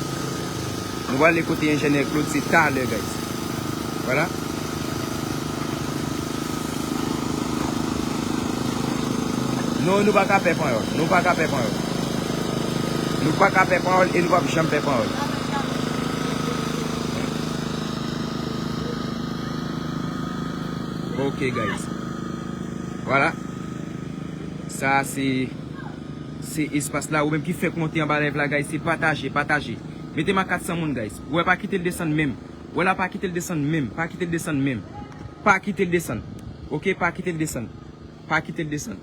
Nou pral ale kote enjenyè Claude, se talè, guys. Vwala. Non, nou pa ka pè panyòl. Nou pa ka pè panyòl. Nou pa ka pè panyòl e nou p ap janm pè panyòl. Ok, guys. Vwala. Sa se, se espas la. Ou menm ki fèk monte anba live la, guys, se pataje, pataje. Mete m a kat san moun, guys. Ou wè, pa kite l desann menm. Ou wè la, pa kite l desann menm. Pa kite l desann menm. Pa kite l desann. Ok, pa kite l desann. Pa kite l desann.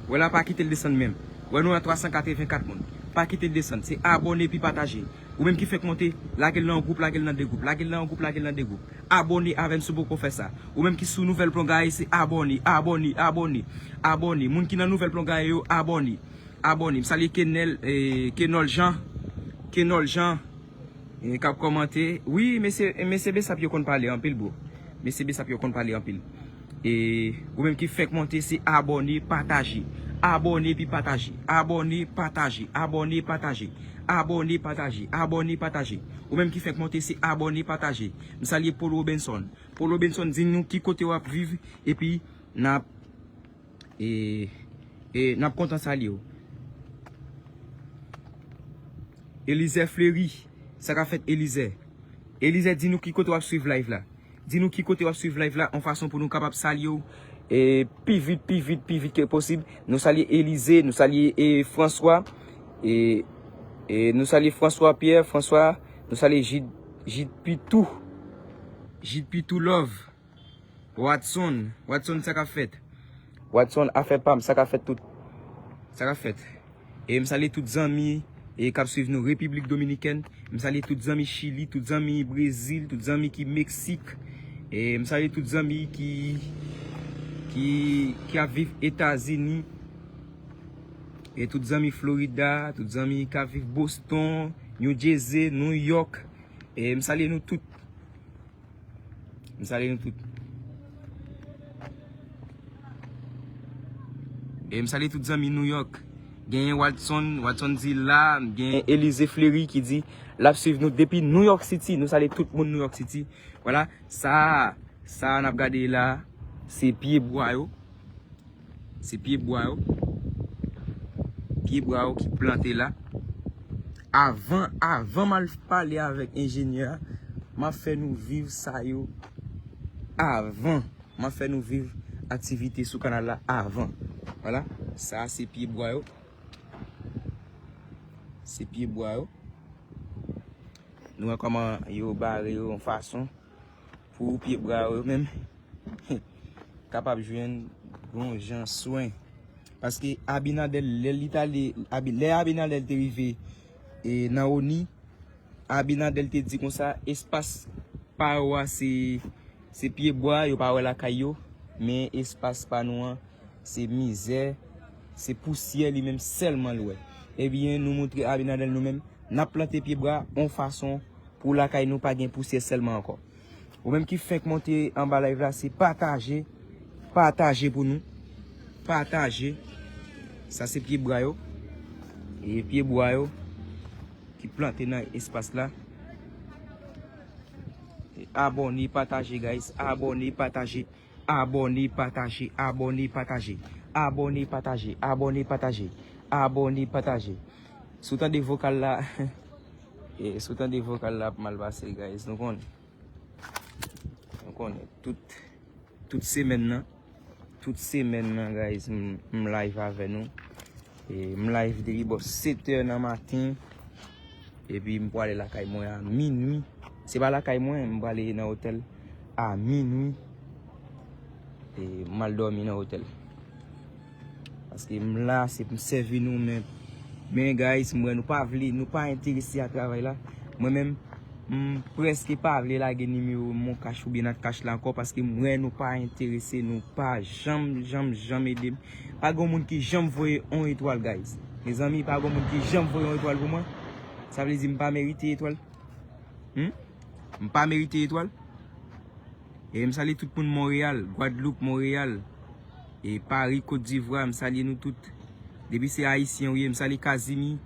Ou wè la, pa kite l desann menm. Ou wè, nou nan twa san katreven kat moun. Pa kite l desann. Se abòne epi pataje. Ou menm ki fèk monte, lage l nan yon gwoup, lage l nan de gwoup. Lage l nan yon gwoup, lage l nan de gwoup. Abòne avè m si w poko fè sa. Ou menm ki sou Nouvèl Plongaye, se abòne, abòne, abòne, abòne. Moun ki nan Nouvèl Plongaye yo, abòne. Abòne. M salye Kenel, eh, Kenol Jean. Kenol Jean. Eh, k ap kòmante. Wi, mesye, mesye Besap yo konn pale anpil, bro. Mesye Besap yo konn pale anpil. E ou menm ki fèk monte, se abòne, pataje. Abòne epi pataje. Abòne, pataje. Abòne, pataje. Abòne, pataje. Abòne, pataje. Ou menm ki fèk monte, se abòne, pataje. M salye Paul Robinson. Paul Robinson, di nou ki kote w ap viv, epi n ap, e, e, n ap kontan salye w. Elize Fleury, sa k ap fèt, Elize? Elize, di nou ki kote w ap swiv live la. Di nou ki kote w ap swiv live la, yon fason pou nou kapab salye w, e, pi vit, pi vit, pi vit ke posib. Nou salye Elize, nou salye, e, François, e, e, nou salye François Pierre, François, nou salye Jid, Jid Pitou, Jid Pitou Love. Watson, Watson, sa k ap fèt? Watson, afè pa m, sa k ap fèt tout? Sa k ap fèt? E m salye tout zanmi, e k ap swiv nou Repiblik Dominikèn. M salye tout zanmi Chili, tout zanmi Brezil, tout zanmi ki Meksik. E m salye tout zanmi ki, ki, ki ap viv Etazini. E tout zanmi Florida, tout zanmi k ap viv Boston, New Jersey, New York. E m salye nou tout. M salye nou tout. E m salye tout zanmi New York. Genyen Watson, Watson di la, genyen Elize Fleury ki di l ap swiv nou depi New York City. Nou salye tout moun New York City. Vwala, sa, sa n ap gade la, se pye bwa yo. Se pye bwa yo. Pye bwa yo ki plante la. Avan, avan m al pale avèk enjenyè a, m ap fè nou viv sa yo avan. M ap fè nou viv aktivite sou kanal la avan. Vwala, sa se pye bwa yo. Se pye bwa yo. Nou wè kòman yo bare yo yon fason pou pye bwa yo menm kapab jwenn yon jan swen. Paske Abinader, lè li t ale, Abi-, lè Abinader te rive, e, nan ONI, Abinader te di konsa, espas pa yo a se, se pye bwa, yo pa wè lakay yo, men espas pa nou an, se mizè, se pousyè li menm sèlman l wè. Ebyen, nou montre Abinader nou menm, n ap plante pye bwa yon fason pou lakay nou pa gen pousyè sèlman ankò. Ou menm ki fenk monte anba live la, se pataje, pataje pou nou. Pataje. Sa se pye bwa yo. E pye bwa yo ki plante nan espas la. E abòne, pataje, guys. Abòne, pataje. Abòne, pataje. Abòne, pataje. Abòne, pataje. Abòne, pataje. Abòne, pataje. Si w tande vokal la, e, si w tande vokal la ap mal pase, guys. Nou konnen. Nou konnen. Tout, tout semèn nan. Tout semèn nan, guys, m, m live avè nou. E, m live depi bò sèt è nan maten. Epi m prale lakay mwen a minui. Se pa lakay mwen, m prale nan otèl a minui. E, m al dòmi nan otèl. Paske m la, se pou m sèvi nou, men, men, guys, m wè nou pa vle, nou pa enterese a travay la. Mwen menm, m prèske pa vle lage nimewo Mon Cash oubyen Nat Cash la ankò, paske m wè nou pa enterese, nou pa janm, janm, janm ede m. Pa gen moun ki janm voye on etwal, guys. Mezanmi, pa gen moun ki janm voye on etwal pou mwen. Sa vle di m pa merite etwal? Hmm? M pa merite etwal? E m salye tout moun Monreyal, Gwadloup, Monreyal, e Pari, Kot Divwa, m salye nou tout. Depi se Ayisyen ou ye, m salye Kazimi,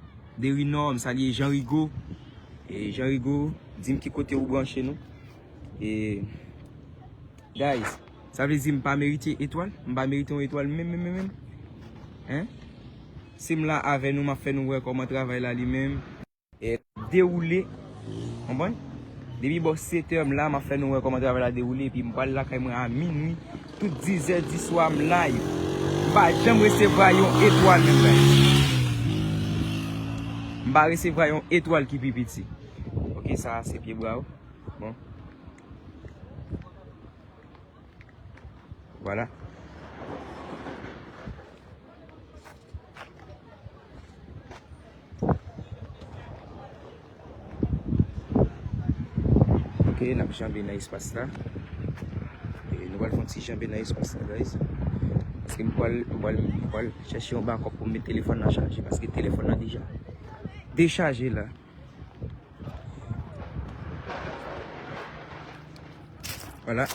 Derinò, m salye Jan Rigo. E Jan Rigo, di m ki kote ou branche nou. E, guys, sa vle di m pa merite etwal? M pa merite yon etwal menm, menm, menm, menm? Hein? Si m la avè nou, m ap fè nou wè kòman travay la li menm, e, dewoule. Konprann? Depi bò sèt è m la, m ap fè nou wè kòman travay la dewoule, epi m pral lakay mwen a minwi, tout dizè di swa m live. M pa janm resevwa yon etwal menm, guys. M pa resevwa yon etwal ki pi piti. Ok, sa a se pye bwa yo. Bon. Vwala. Ok, n ap janbe nan espas la. E nou pral fè yon ti janbe nan espas la, guys. Paske m pral, m pral, m pral chèche yon bakòp pou m met telefòn nan chaje. Paske telefòn nan deja dechaje la. Vwala.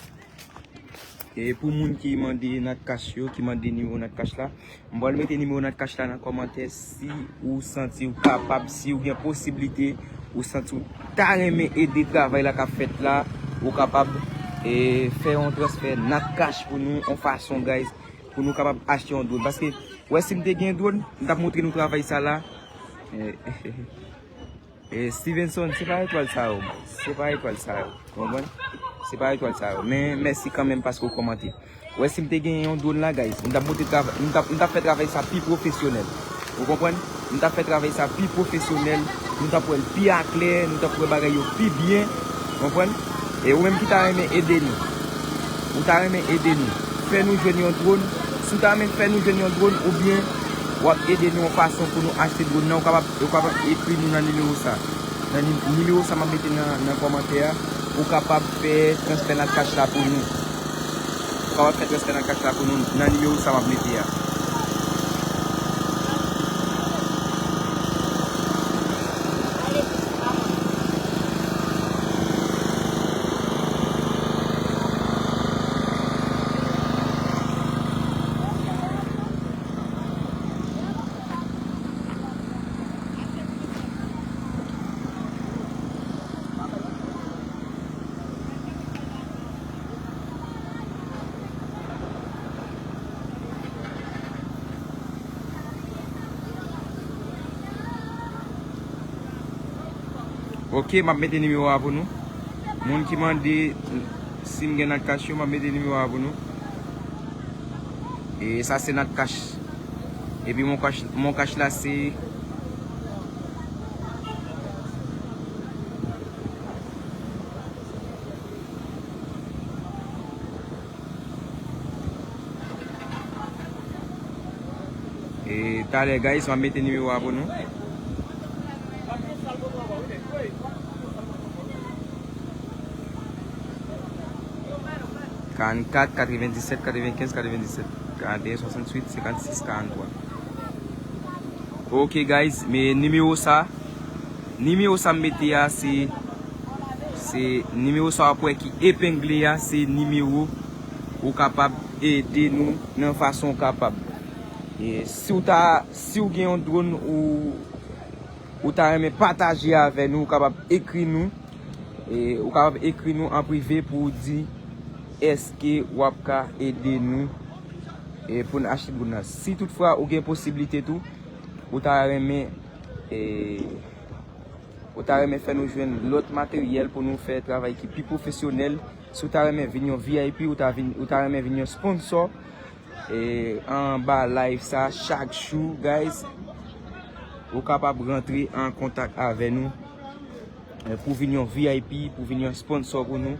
E pou moun ki mande Natcash yo, ki mande nimewo Natcash la, m pral mete nimewo Natcash la nan kòmantè. Si ou santi ou kapab, si ou gen posiblite, ou santi ou ta renmen ede travay la k ap fèt la, ou kapab, e, fè yon transfè Natcash pou nou, yon fason, guys, pou nou kapab achte yon drone. Paske, wè, si m te gen drone, m t ap montre nou travay sa la. E, E, Stevenson, se pa etwal sa yo, se pa etwal sa yo, ou konprann? Se pa etwal sa yo, men mèsi kanmenm paske w kòmante. Wè, si m te gen yon drone la, guys, m t ap monte travay, m t ap, m t ap fè travay sa pi pwofesyonèl, ou konprann? M t ap fè travay sa pi pwofesyonèl, nou t ap wè l pi aklè, nou t ap wè bagay yo pi byen, ou konprann? E ou menm ki ta renmen ede nou, ou ta renmen ede nou, fè nou jwenn yon drone. Si w ta renmen fè nou jwenn yon drone oubyen w ap ede nou yon fason pou nou achte drone nan, ou kapab, ou kapab ekri nou nan nimewo sa. Nan ni-, nimewo sa m ap mete nan, nan kòmantè a. Ou kapab fè transfè Natcash la pou nou. Ou kapab fè transfè Natcash la pou nou nan nimewo sa m ap mete a. Ok, m ap mete nimewo a pou nou. Moun ki mande si m gen Natcash yo, m ap mete nimewo a pou nou. E sa se Natcash. Epi Moncash, Moncash la se E talè, guys, m ap mete nimewo a pou nou. Karannkat, katrevenndisèt, katrevenkenz, katrevenndisèt, karanteyen, swasanntuit, senkannsis, karanntwa. Ok, guys, men nimewo sa, nimewo sa m mete a, se, se nimewo sa w ap wè ki epengle a, se nimewo ou kapab ede nou nan fason w kapab. E si w ta, si w gen yon drone ou, ou ta renmen pataje avè nou, ou kapab ekri nou. E ou kapab ekri nou an prive pou w di èske w ap ka ede nou, e pou n achte drone nan. Si toutfwa ou gen posiblite tou, ou ta renmen, e, ou ta renmen fè nou jwenn lòt materyèl pou nou fè travay ki pi pwofesyonèl, si w ta renmen vin yon V I P, ou ta vin, ou ta renmen vin yon sponsor, e, anba live sa chak jou, guys, ou kapab rantre an kontak avè nou, e, pou vin yon V I P, pou vin yon sponsor pou nou.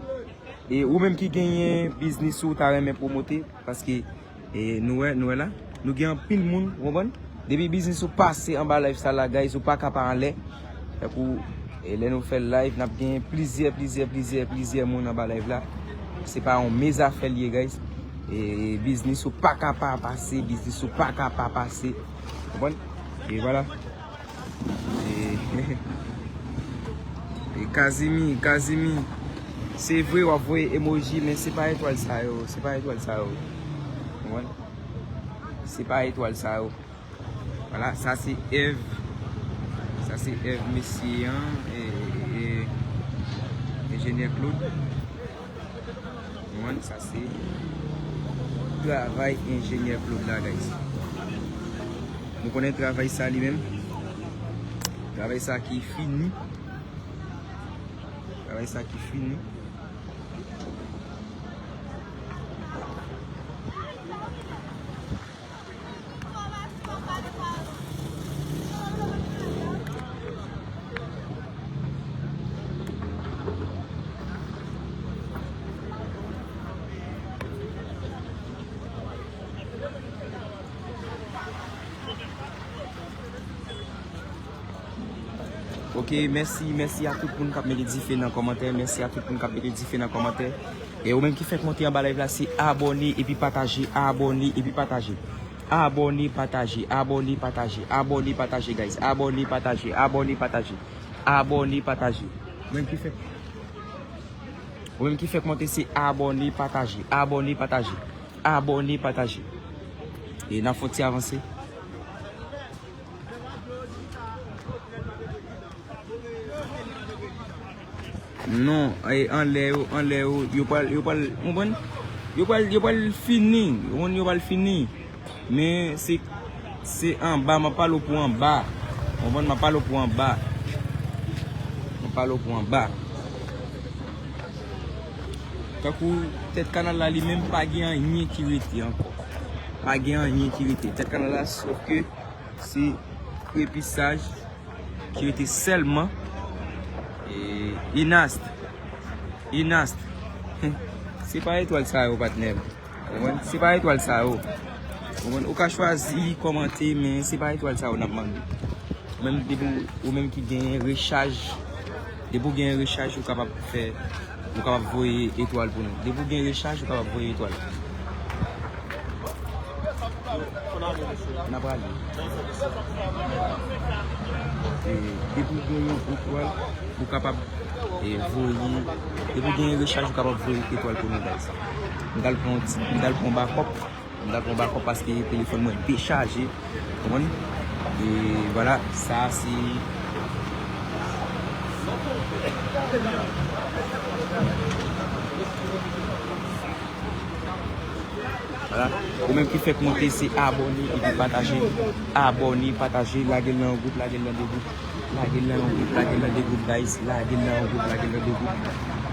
E ou menm ki genyen biznis ou ta renmen pwomote, paske, e, nou wè, nou wè la, nou gen anpil moun, ou konprann? Depi biznis ou pase anba live sa la, guys, ou pa ka pa anlè. Tankou, e, lè nou fè live, n ap gen plizyè, plizyè, plizyè, plizyè moun anba live la. Se pa yon mezafè l ye, guys. E biznis ou pa ka pa pase, biznis ou pa ka pa pase. Konprann? E vwala. E, e Kazimi, Kazimi. Se vre, w ap voye emoji, men se pa etwal sa yo, se pa etwal sa yo. Ou konprann? Se pa etwal sa yo. Vwala, sa se èv. Sa se èv mesye an, e, e, e, enjenyè Claude. Ou konprann? Sa se travay enjenyè Claude la, guys. Nou konnen travay sa li menm. Travay sa ki fini. Travay sa ki fini. Ok, mèsi, mèsi a tout moun k ap mete dife nan kòmantè, mèsi a tout moun k ap mete dife nan kòmantè. E ou menm ki fèk monte anba live la, se abòne epi pataje, abòne epi pataje. Abòne, pataje, abòne, pataje, abòne, pataje, guys. Abòne, pataje, abòne, pataje. Abòne, pataje. Ou menm ki fèk, ou menm ki fèk monte, se abòne, pataje, abòne, pataje. Abòne, pataje. E n ap fè yon ti avanse. Non, e, anlè yo, anlè yo, yo pral, yo pral, ou konprann? Yo pral, yo pral fini, ou konprann, yo pral fini. Men se, se anba, m ap pale w pou anba. Ou konprann, m ap pale w pou anba. M ap pale w pou anba. Tankou tèt kanal la li menm pa gen anyen ki rete ankò. Pa gen anyen ki rete. Tèt kanal la, sòf ke se krepisaj ki rete sèlman. E, Inast. Inast. Se pa etwal sa yo, patnè. Ou konprann? Se pa etwal sa yo. Ou konprann? Ou ka chwazi kòmante, men se pa etwal sa yo n ap mande. Menm depi w, ou menm ki gen rechaj, depi w gen rechaj, ou kapab fè, ou kapab voye etwal pou nou. Depi w gen rechaj, ou kapab voye etwal. N ap prale. E, depi w gen yon etwal, ou kapab, e, voye. Depi w gen rechaj, ou kapab voye etwal pou nou, guys. M t al pran yon ti, m t al pran yon bakòp. M t al pran yon bakòp paske telefòn mwen dechaje. Konprann? E vwala, sa se. Vwala. Ou menm ki fèk monte, se abòne epi pataje. Abòne, pataje, lage l nan yon gwoup, lage l nan de gwoup. Lage l nan yon gwoup, lage l nan de gwoup, guys. Lage l nan yon gwoup, lage l nan de gwoup.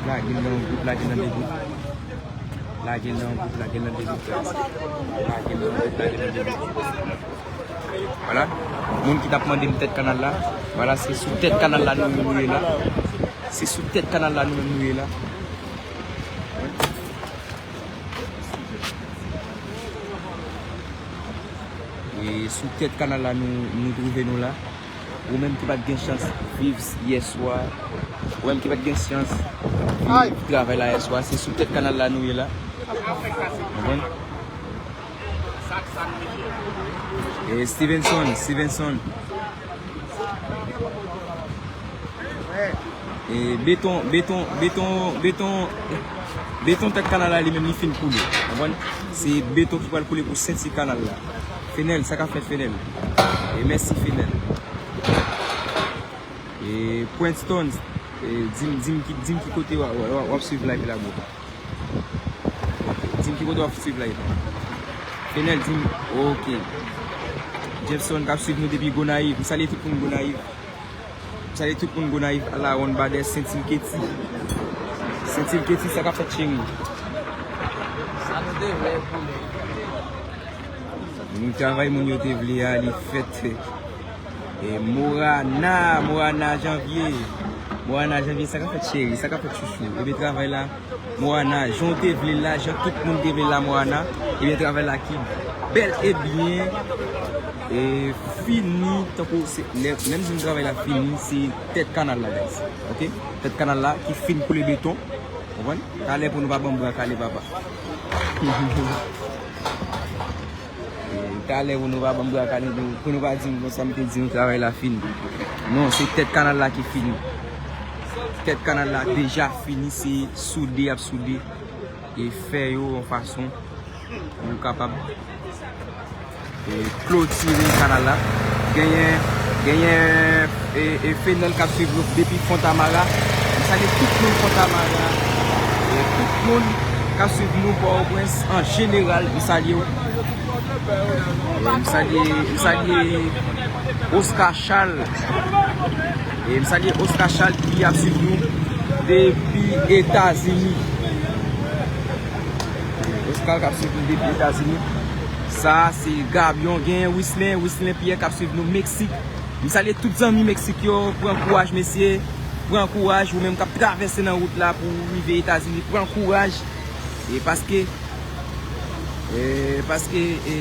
Lage l nan yon gwoup, lage l nan de gwoup. Lage l nan yon gwoup, lage l nan de gwoup, guys. Lage l nan yon gwoup, lage l nan de gwoup. Vwala. Moun ki t ap mande m tèt kanal la, vwala, se sou tèt kanal la nou menm nou ye la. Se sou tèt kanal la nou menm nou ye la. E sou tèt kanal la nou, nou twouve nou la. Ou menm ki pa t gen chans viv yèswa, ou menm ki pa t gen chans viv travay la yèswa, se sou tèt kanal la nou ye la. Konprann? E Stevenson, Stevenson. E beton, beton, beton, beton, beton tèt kanal la li menm li fin koule. Konprann? Se beton ki pral koule pou senti kanal la. Fenel, sa k ap fèt, Fenel? E mèsi, Fenel. E Princeton, e di m, di m ki, di m ki kote w, w, w, w ap swiv live la, bro. Di m ki kote w ap swiv live la. Fenel, di m. Ok. Jefferson k ap swiv nou depi Gonayiv. M salye tout moun Gonayiv. M salye tout moun Gonayiv, Alawonn, Badès, Sentil Keti. Sentil Keti, sa k ap fèt, cheri? Sa nou te vle pou li. Travay moun yo te vle a, li fèt. E Morana, Morana Janvye. Morana Janvye, sa k ap fèt, cheri? Sa k ap fèt, chouchou? Ebyen, travay la, Morana, jan w te vle l la, jan tout moun te vle l la, Morana. Ebyen, travay la ki bèl e byen, e fini, tankou se, lè, lè m di n travay la fini, se tèt kanal la, guys. Ok? Tèt kanal la ki fin koule beton. Konprann? Talè pou nou pa ban m bra kale, papa. E, talè pou nou pa ban m bra kale, pou, pou nou pa di m konsa m te di nou travay la fini. Non, se tèt kanal la ki fini. Tèt kanal la deja fini, se soude y ap soude e fè yo yon fason pou yo kapab e, klotire kanal la. Genyen, genyen e, e, Fenèl k ap swiv nou depi Fontamara. M salye tout moun Fontamara. E, tout moun k ap swiv nou Pòtoprens an jeneral, m salye w. E, m salye, m salye Oscar Charles. E, m salye Oscar Charles ki ap swiv nou depi Etazini. Oscar k ap swiv nou depi Etazini. Sa a se Gabyon, genyen Wislin, Wislin Pierre k ap swiv nou Meksik. M salye tout zanmi Meksik yo, pran kouraj mesye, pran kouraj, ou menm k ap travèse nan wout la pou w rive Etazini, pran kouraj. E paske, e paske, e,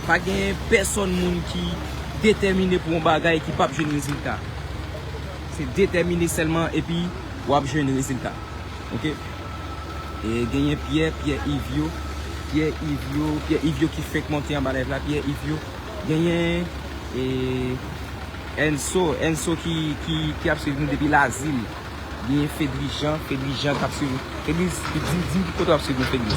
pa gen pèsòn moun ki detèmine pou yon bagay ki p ap jwenn rezilta. Se detèmine sèlman epi w ap jwenn rezilta. Ok? E genyen Pierre, Pierre Yves yo, Pierre Yves yo, Pierre Yves yo ki fenk monte anba live la, Pierre Yves yo. Genyen e, Enso, Enso ki, ki, ki ap swiv nou depi Lazil. Genyen Fedri Jean, Fedri Jean k ap swiv nou. Fedri, di, di m ki kote w ap swiv nou, Fedri.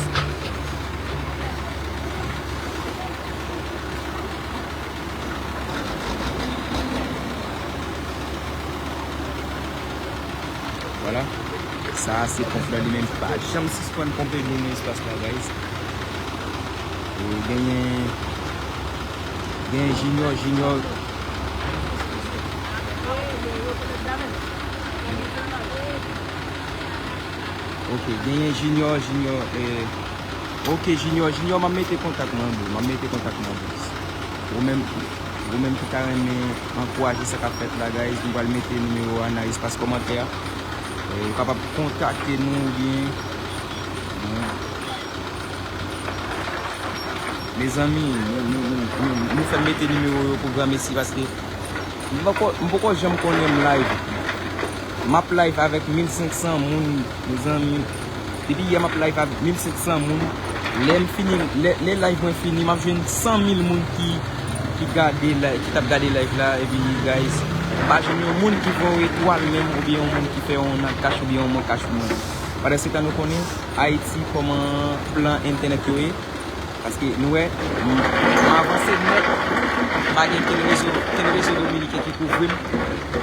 Vwala. Sa a se ponp la, li menm pa janm sispann ponpe dlo nan espas la, guys. E genyen, genyen Junior, Junior. Ok, genyen Junior, Junior, e, ok, Junior, Junior, m ap mete kontak mwen, bro. M ap mete kontak mwen, bro. Ou menm, ou menm ki ta renmen ankouraje sa k ap fèt la, guys, m pral mete nimewo a nan espas kòmantè a. E, ou kapab kontakte nou oubyen, mezanmi, nou, nou, nou, nou, nou fè m mete nimewo yo pou granmesi paske m poko, m poko janm konnen m live. M ap live avèk mil senk san moun, mezanmi. Depi yè m ap live avèk mil senk san moun. Lè m fini, lè, lè live mwen fini, m ap jwenn san mil moun ki, ki gade, ki t ap gade live la. Epi, guys, m pa jwenn yon moun ki voye yon etwal menm, oubyen yon moun ki fè yon nan kach, oubyen yon mwen kach pou mwen. Pandan se tan nou konnen Ayiti, kòman plan entènèt yo ye. Paske nou wè, m, m avanse nèt, m pa gen kenn rezo, kenn rezo dominiken ki kouvri m.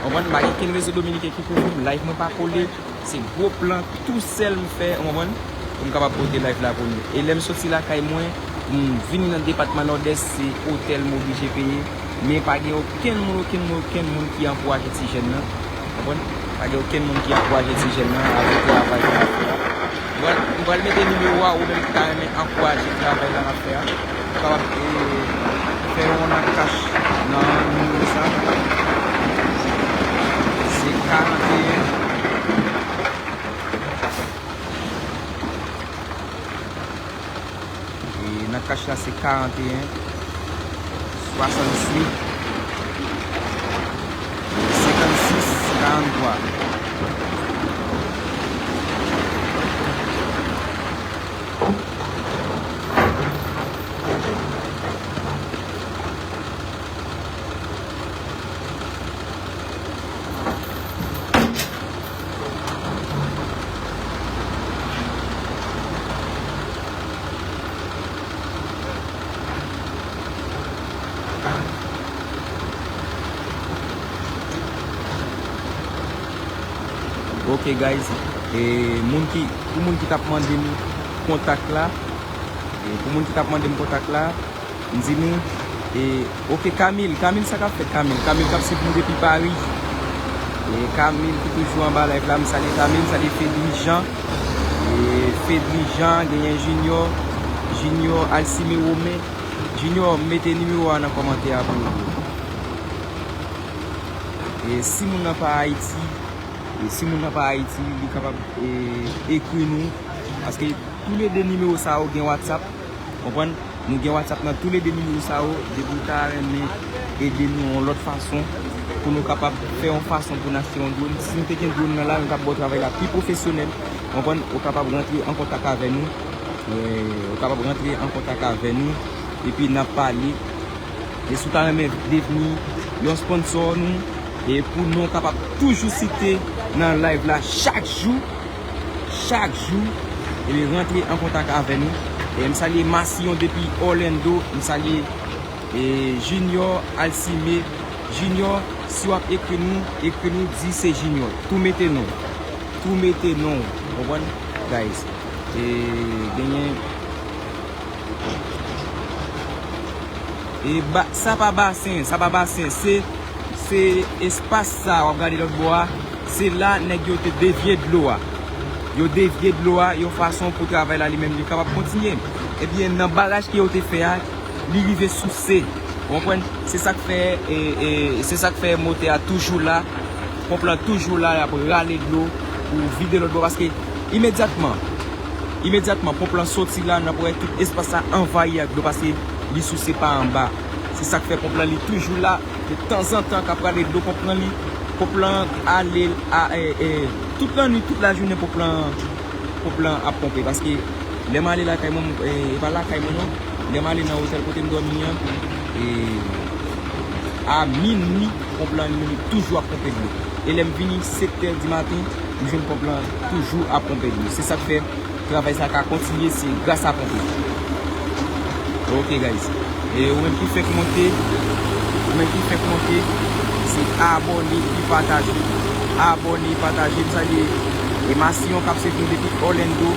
Konprann? M pa gen kenn rezo dominiken ki kouvri m. Live mwen pa kole. Se gwo plan tou sèl m fè, ou konprann? Pou m kapab pote live la pou nou. E lè m soti lakay mwen, m vini nan depatman Nòdès, se otèl m oblije peye. Men pa gen okenn moun, okenn moun, okenn moun ki ankouraje ti jèn nan. Konprann? Pa gen okenn moun ki ankouraje ti jèn nan avèk travay l ap fè a. M pral, m pral mete nimewo a, ou menm ki ta renmen ankouraje travay la n ap fè a. Ou kapab, e, fè yon nan kach nan nimewo sa. Se karanteyen. E nan kach la se karanteyen, swasanntuit, senkannsis, karanntwa. Ok guys, e moun ki, pou moun ki t ap mande m kontak la, e pou moun ki t ap mande m kontak la, m di nou, e, ok, Camille, Camille, sa k ap fèt, Camille? Camille k ap swiv nou depi Paris. E Camille ki toujou anba live la, m salye Camille, m salye Fedri Jean. E Fedri Jean, genyen Junior, Junior, Alcime Romain. Junior, mete nimewo a nan kòmantè a pou ou. E si moun nan pa Ayiti, e si moun nan pa Ayiti, li kapab, e, ekri nou. Paske toulede nimewo sa yo gen WhatsApp. Konprann? Nou gen WhatsApp nan toulede nimewo sa yo. Depi w ta renmen ede nou yon lòt fason, pou nou kapab fè yon fason pou n achte yon drone. Si nou te gen drone nan la, nou t ap ba w travay la pi pwofesyonèl. Konprann? Ou kapab rantre an kontak avè nou. E, ou kapab rantre an kontak avè nou. Epi n ap pale. E si w ta renmen devni yon sponsor nou, e pou nou kapab toujou site nan live la chak jou, chak jou, e rantre an kontak avè nou. E m salye Masiyon depi Orlando, m salye, e, Junior Alcime. Junior, si w ap ekri nou, ekri nou, di se Junior. Tou mete non. Tou mete non. Konprann? Guys. E genyen E ba, sa pa basen, sa pa basen. Se, se espas sa w ap gade lòt bò a. Se la nèg yo te devye dlo a. Yo devye dlo a yon fason pou travay la li menm li kapab kontinye. Ebyen, nan baraj ke yo te fè a, li rive souse. Ou konprann? Se sa k fè, e, e, se sa k fè motè a toujou la. Ponp lan toujou la, y ap rale dlo pou vide lòt bò. Paske imedyatman, imedyatman, ponp lan soti la, n ap wè tout espas la anvayi ak dlo paske li souse pa anba. Se sa k fè ponp lan li toujou la, de tanzantan k ap rale dlo ponp lan li. Ponp lan ale, a, e, e, tout lannwit, tout lajounen ponp lan, ponp lan ap ponpe. Paske lè m ale lakay mwen, e, e pa lakay mwen non, lè m ale nan otèl kote m dòmi an, e, a minwi, ponp lan li toujou ap ponpe dlo. E lè m vini sèt è di maten, m jwenn ponp lan toujou ap ponpe dlo. Se sa k fè travay sa ka kontinye, se gras a ponp lan. Ok, guys. E ou menm ki fèk monte, ou menm ki fèk monte, se abòne epi pataje. Abòne, pataje. M salye, e, Masiyon k ap swiv nou depi Orlando.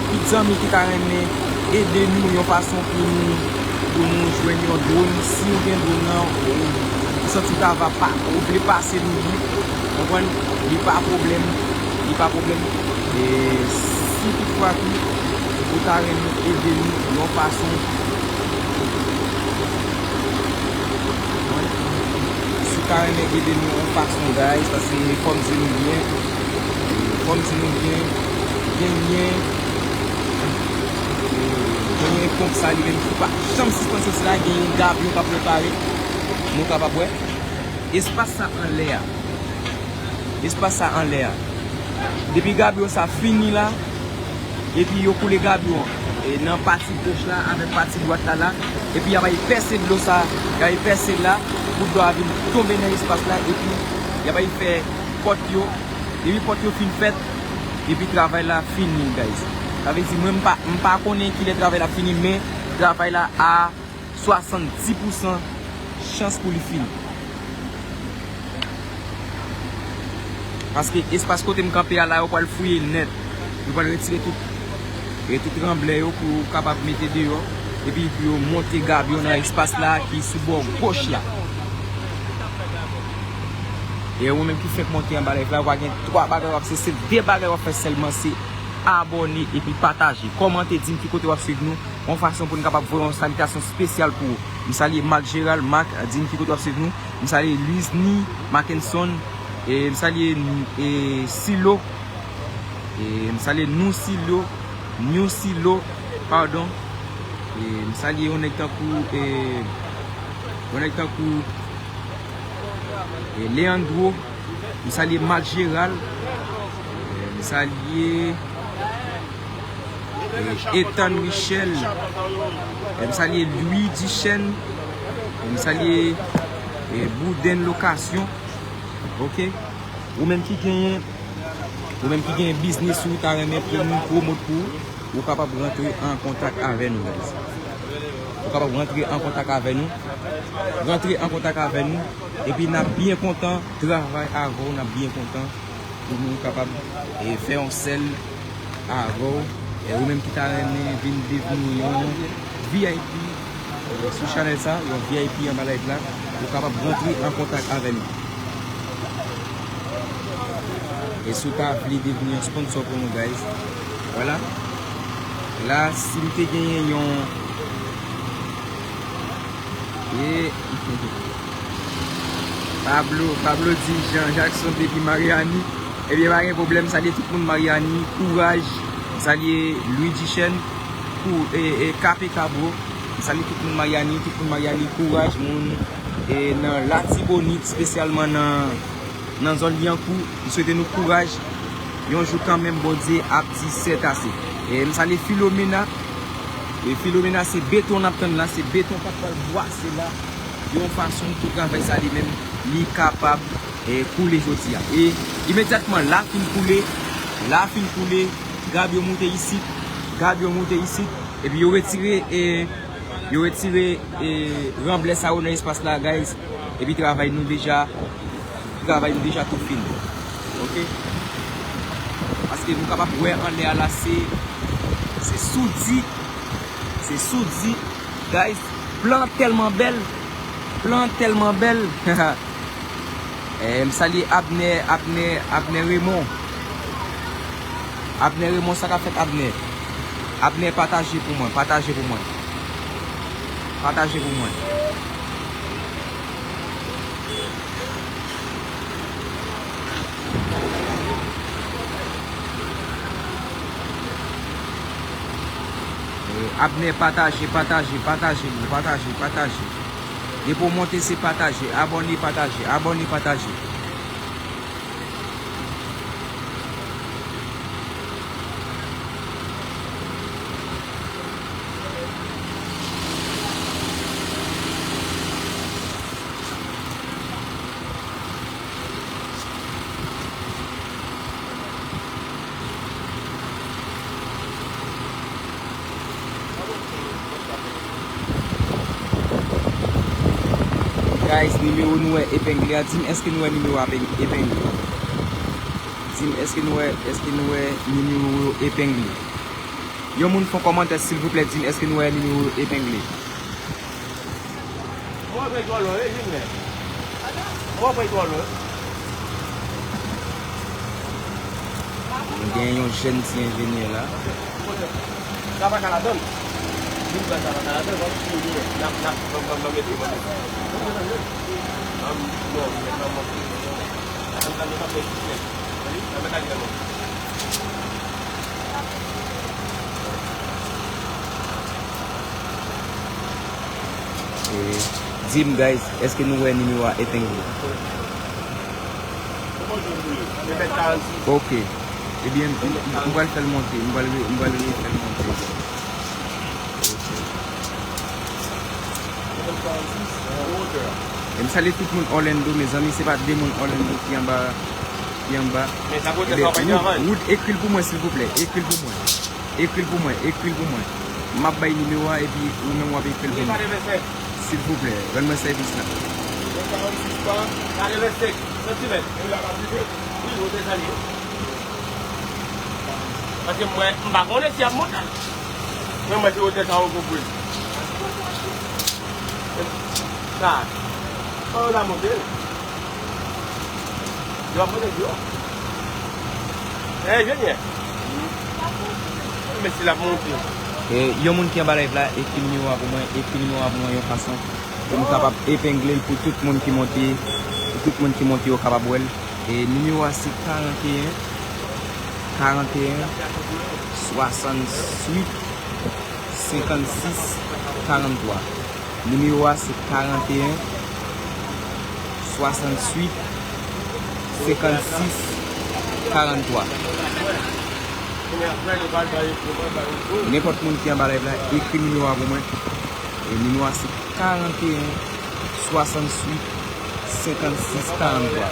Tout zanmi ki ta renmen ede nou yon fason pou nou, pou nou jwenn yon dwòn. Si w gen dwòn nan, ou, ou santi w ta va pa, ou vle pase nou li, konprann? Li pa pwoblèm, li pa pwoblèm. E si toutfwa tou, ou ta renmen ede nou yon fason, si w ta renmen ede nou yon fason, guys, paske fò m di nou byen, fò m di nou byen, genyen, genyen ponp sa li menm ki pa janm sispann soti la, genyen gabyon k ap repare. Nou kapab wè espas sa anlè a. Espas sa anlè a. Depi gabyon sa fini la, epi yo koule gabyon an, e nan pati goch la avèk pati dwat la la, epi y ap al pèse dlo sa, y ap al pèse la, pou dlo a vin tonbe nan espas la, epi y ap al fè pòt yo. Depi pòt yo fin fèt, epi travay la fini, guys. Sa vle di, mwen, m pa, m pa konnen kilè travay la fini, men travay la a swasanndis pousan chans pou li fini. Paske espas kote m kanpe a la, yo pral fouye l nèt. Yo pral retire tout, e tout ranblè yo pou yo kapab mete deyò. Epi pou yo monte gabyon nan espas la ki sou bò goch la. E ou menm ki fèk monte anba live la, w a gen twa bagay w ap fè, se de bagay w ap fè sèlman, se abòne epi pataje. Kòmante, di m ki kote w ap swiv nou. Yon fason pou n kapab voye yon salitasyon espesyal pou ou. M salye Marc Gérald, Marc, di n ki kote w ap swiv nou. M salye Luisny Mackenson, e m salye, e, Silo, e m salye Nou Silo, New Silo, padon. E m salye yon nèg tankou, e, yon nèg tankou, e, Leandro. M salye Marc Gérald. M salye, e, Ethan Michel. M salye Louis Duchesne. M salye, e, Bouden Lokasyon. Ok. Ou menm ki genyen, ou menm ki genyen biznis ou ta renmen pou nou pwomot pou ou, ou kapab rantre an kontak avè nou, guys. Ou kapab rantre an kontak avè nou. Rantre an kontak avè nou. Epi n ap byen kontan travay avè w, n ap byen kontan pou nou kapab, e, fè yon sèl avè w. E ou menm ki ta renmen vin devni yon V I P, e, sou chanèl sa, yon V I P anba live la, ou kapab rantre an kontak avè nou. E si w ta vle devni yon sponsor pou nou, guys, vwala. La, si m te genyen yon, e, Pablo, Pablo di Jean Jackson depi Mariani. Ebyen, pa gen pwoblèm, salye tout moun Mariani, kouraj. Salye Louis Duchesne, kou, e, e, K P K, bro. Salye tout moun Mariani, tout moun Mariani, kouraj, moun, e, nan Latibonit, espesyalman nan, nan zòn Lyankou. M swete nou kouraj. Yon jou kanmenm, Bondye ap di sètase. E m salye Filomena. E Filomena, se beton n ap tann la, se beton k ap pral bwase la. Yon fason pou travay sa li menm, li kapab e, koule jodi a. E imedyatman la fin koule, la fin koule, gab yo moute isit, gab yo moute isit, epi yo retire, e, yo retire, e, ranblè sa yo nan espas la, guys. Epi travay nou deja, travay nou deja tou fini. Oke? Paske nou kapab wè anlè a la, se, se soudi, se soudi, guys. Plan tèlman bèl, plan tèlman bèl. Eh, m salye Abner, Abner, Abner Raymond. Abner Raymond, sa k ap fèt, Abner? Abner, pataje pou mwen, pataje pou mwen. Pataje pou mwen. Eh, Abner, pataje, pataje, pataje, bro, pataje, pataje. Depi w monte, se pataje. Abòne, pataje. Abòne, pataje. Guys, nimewo nou wè epengle a. Di m, èske nou wè nimewo a pen-, epengle? Di m, èske nou wè, èske nou wè nimewo yo epengle? Yon moun fè yon kòmantè, silvouplè, di m, èske nou wè nimewo yo epengle? Mwen pran twò lò, wi, vin lè. Mwen pran twò lò. Nou gen yon jèn ti enjenyè la. Sa pa ka ladann. Vin pran sa pa ka ladann, wap fini. N ap, n ap, n ap, n ap mete, n ap mete. An, non, men nan mwen. An, sa nou pa fè. Sa mwen ka di nan mwen. E, di m, guys, èske nou wè nimewo a epengle? Ok. Ebyen, m, m, m pral fè l monte. M pral re-, m pral refè l monte. Ok. E m salye tout moun Orlando, mezanmi, se pa de moun Orlando ki anba, ki anba. Ebyen, Wood, Wood, ekri l pou mwen, silvouplè. Ekri l pou mwen. Ekri l pou mwen, ekri l pou mwen. M ap bay nimewo a, epi ou menm w ap ekri l pou mwen. Silvouplè, rann mwen sèvis la. Paske mwen, m pa konnen si y ap monte. Mwen, mwen se wotè sa yo pou pran. Sa. Sa yo ta monte. Yo ap monte, yo. Eh, enjenyè. Men si l ap monte. E, yon moun ki anba live la, ekri nimewo a pou mwen, ekri nimewo a pou mwen yon fason pou nou kapab epengle l pou tout moun ki monte, pou tout moun ki monte yo kapab wè l. E nimewo a se karanteyen, karanteyen, swasannwit, senkannsis, karanntwa. Nimewo a se karanteyen, swasannwit, senkannsis, karanntwa. Nenpòt moun ki anba live la, ekri nimewo a pou mwen. E nimewo a se karanteyen, swasannwit, senkannsis, karanntwa.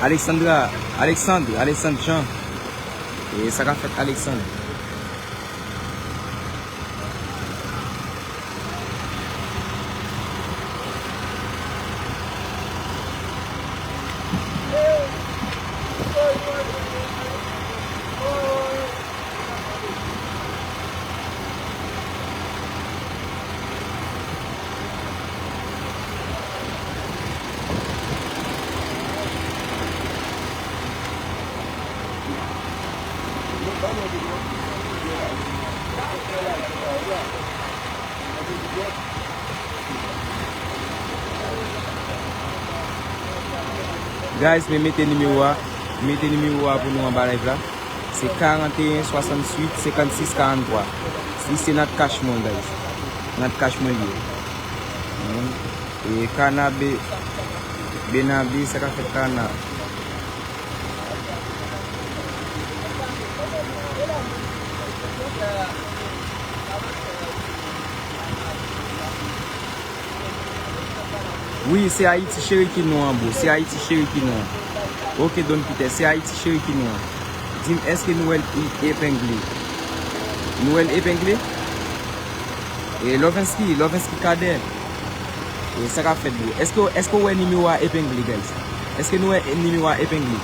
Alexandra, Alexandre, Alexandre Jean. E sa k ap fèt, Alexandre? Guys, men mete nimewo a, mete nimewo a pou nou anba live la. Se karanteyen, swasannwit, senkannsis, karanntwa. Si se Nat Cash mwen, guys. Nat Cash mwen ye. Hmm. E Kana Be-, Benabe, sa k ap fèt, Kana? Wi, se Ayiti Cheri ki nou an, bro. Se Ayiti Cheri ki nou an. Ok, Don Peter, se Ayiti Cheri ki nou an. Di m, èske nou wè l epengle? Nou wè l epengle? E Lovensky, Lovensky Cadet. E sa k ap fèt, bro? Èske, èske w wè nimewo a epengle, guys? Èske nou wè nimewo a epengle?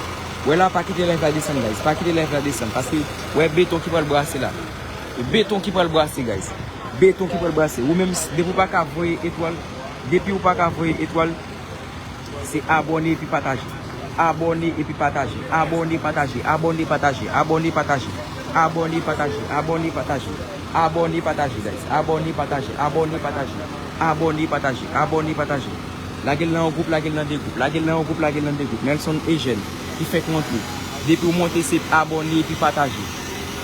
Wè la, pa kite live la desann, guys. Pa kite live la desann. Paske, wè beton ki pral brase la. E beton ki pral brase, guys. Beton ki pral brase. Ou menm, depi w pa ka voye etwal, depi w pa ka voye etwal, se abòne epi pataje. Abòne epi pataje. Abòne, pataje. Abòne, pataje. Abòne, pataje. Abòne, pataje. Abòne, pataje. Abòne, pataje, guys. Abòne, pataje. Abòne, pataje. Abòne, pataje. Abòne, pataje. Lage l nan yon gwoup, lage l nan de gwoup. Lage l nan yon gwoup, lage l nan de gwoup. Nelson Eugène, ki fèk monte. Depi w monte, se abòne epi pataje.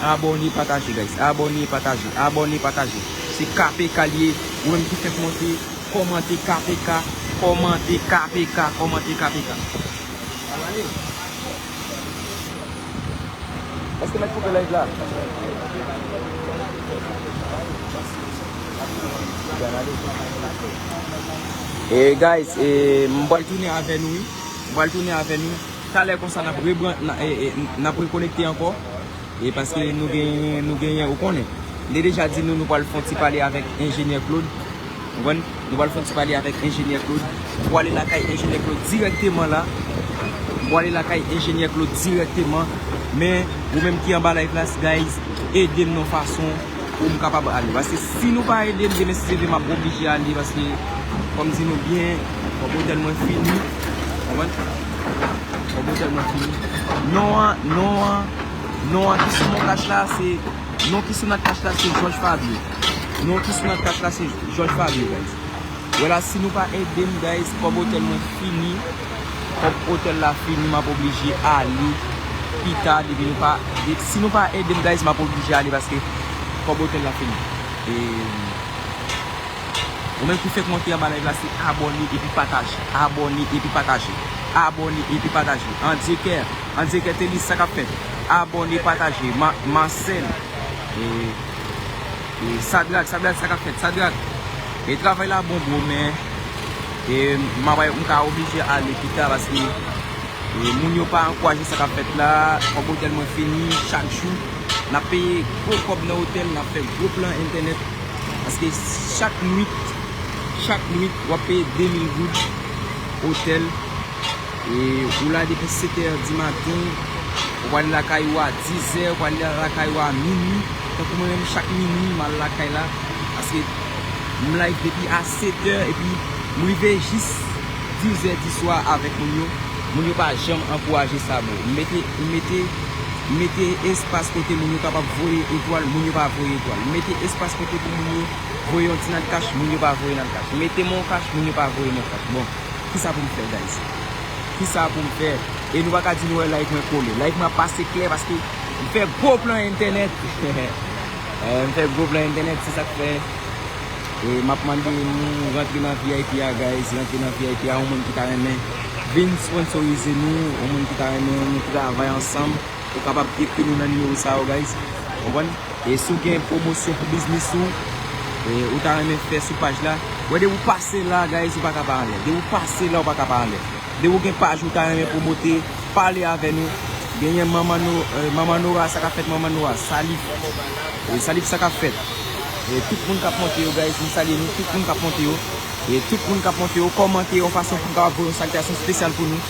Abòne, pataje, guys. Abòne, pataje. Abòne, pataje. Se K P K l ye. Ou menm ki fèk monte, kòmante K P K. Kòmante K P K. Kòmante K P K. Èske mèt koupe live la? E guys, e, m pral tounen avè nou, wi. M pral tounen avè nou. Talè konsa, n ap rebran-, n a-, e, e, n ap rekonekte ankò. E paske nou gen, nou genyen, ou konnen. M te deja di nou, nou pral fè yon ti pale avèk Enjenyè Claude. Ou konprann? Nou pral fè yon ti pale avèk Enjenyè Claude. M pwale lakay Enjenyè Claude dirèkteman la. M pwale lakay Enjenyè Claude dirèkteman. Men, ou menm ki anba live la, guys, ede m nan fason pou m kapab ale. Paske si nou pa ede m, demen si Dye vle, m ap oblije ale. Paske, kòm di nou byen, kòb otèl mwen fini. Ou konprann? Kòb otèl mwen fini. Non an, non an, non an ki sou mon kach la, se, non ki sou nat kach la, se George Fabio. Non ki sou nat kach la, se George Fabio, guys. Wè la, si nou pa ede m, guys, kòb otèl mwen fini. Kòb otèl la fini, m ap oblije ale pita, depi nou pa, de-, si nou pa ede m, guys, m ap oblije ale paske kòb otèl la fini. E, ou menm ki fèk monte anba live la, se abòne epi pataje. Abòne epi pataje. Abòne epi pataje. Andye kè, Andye kè te li, sa k ap fèt? Abòne, pataje. Ma-, Marcel. E, e, Sadrak, Sadrak, sa k ap fèt? Sadrak. E travay la bon, bro, men, e, m a, m ka oblije ale pita paske, e, moun yo pa ankouraje sa k ap fèt la. Kòb otèl mwen fini, chak jou n ap peye gwo kòb nan otèl, n ap fè gwo plan entènèt. Paske chak nwit, chak nwit, w ap peye de mil goud otèl. E ou la depi sèt è di maten, ou pral lakay ou a diz è, ou pral lakay ou a minui. Tankou mwen menm, chak minui, m al lakay la. Paske m live depi a sèt è, epi m rive jis diz è di swa avèk moun yo. Moun yo pa janm ankouraje sa, bro. M mete, m mete, m mete espas kote moun yo kapab voye etwal, moun yo pa voye etwal. M mete espas kote pou moun yo voye yon ti nat kach, moun yo pa voye nat kach. M mete mon kach, moun yo pa voye mon kach. Bon, kisa pou m fè, guys? Kisa pou m fè? E nou pa ka di nou wè live mwen kole. Live mwen ap pase klè paske m fè gwo plan entènèt. Eh, m fè gwo plan entènèt, se sa k fè. E m ap mande nou rantre nan V I P a, guys. Rantre nan V I P a, yon moun ki ta renmen vin sponsorize nou, yon moun ki ta renmen nou travay ansanm. Ou kapab ekri nou nan nimewo sa yo, guys. Konprann? E si w gen pwomosyon pou biznis ou, e ou ta renmen fè sou paj la, wè, depi w pase la, guys, ou pa ka pa anlè. Depi w pase la, ou pa ka pa anlè. Depi w gen paj ou ta renmen pwomote, pale avè nou. Genyen Manman No-, e, Manman Nora, sa k ap fèt, Manman Nora? Salif. E, Salif, sa k ap fèt? E, tout moun k ap monte yo, guys, m salye nou, tout moun k ap monte yo. E tout moun k ap monte yo, kòmante yon fason pou n kapab voye yon salitasyon espesyal pou nou.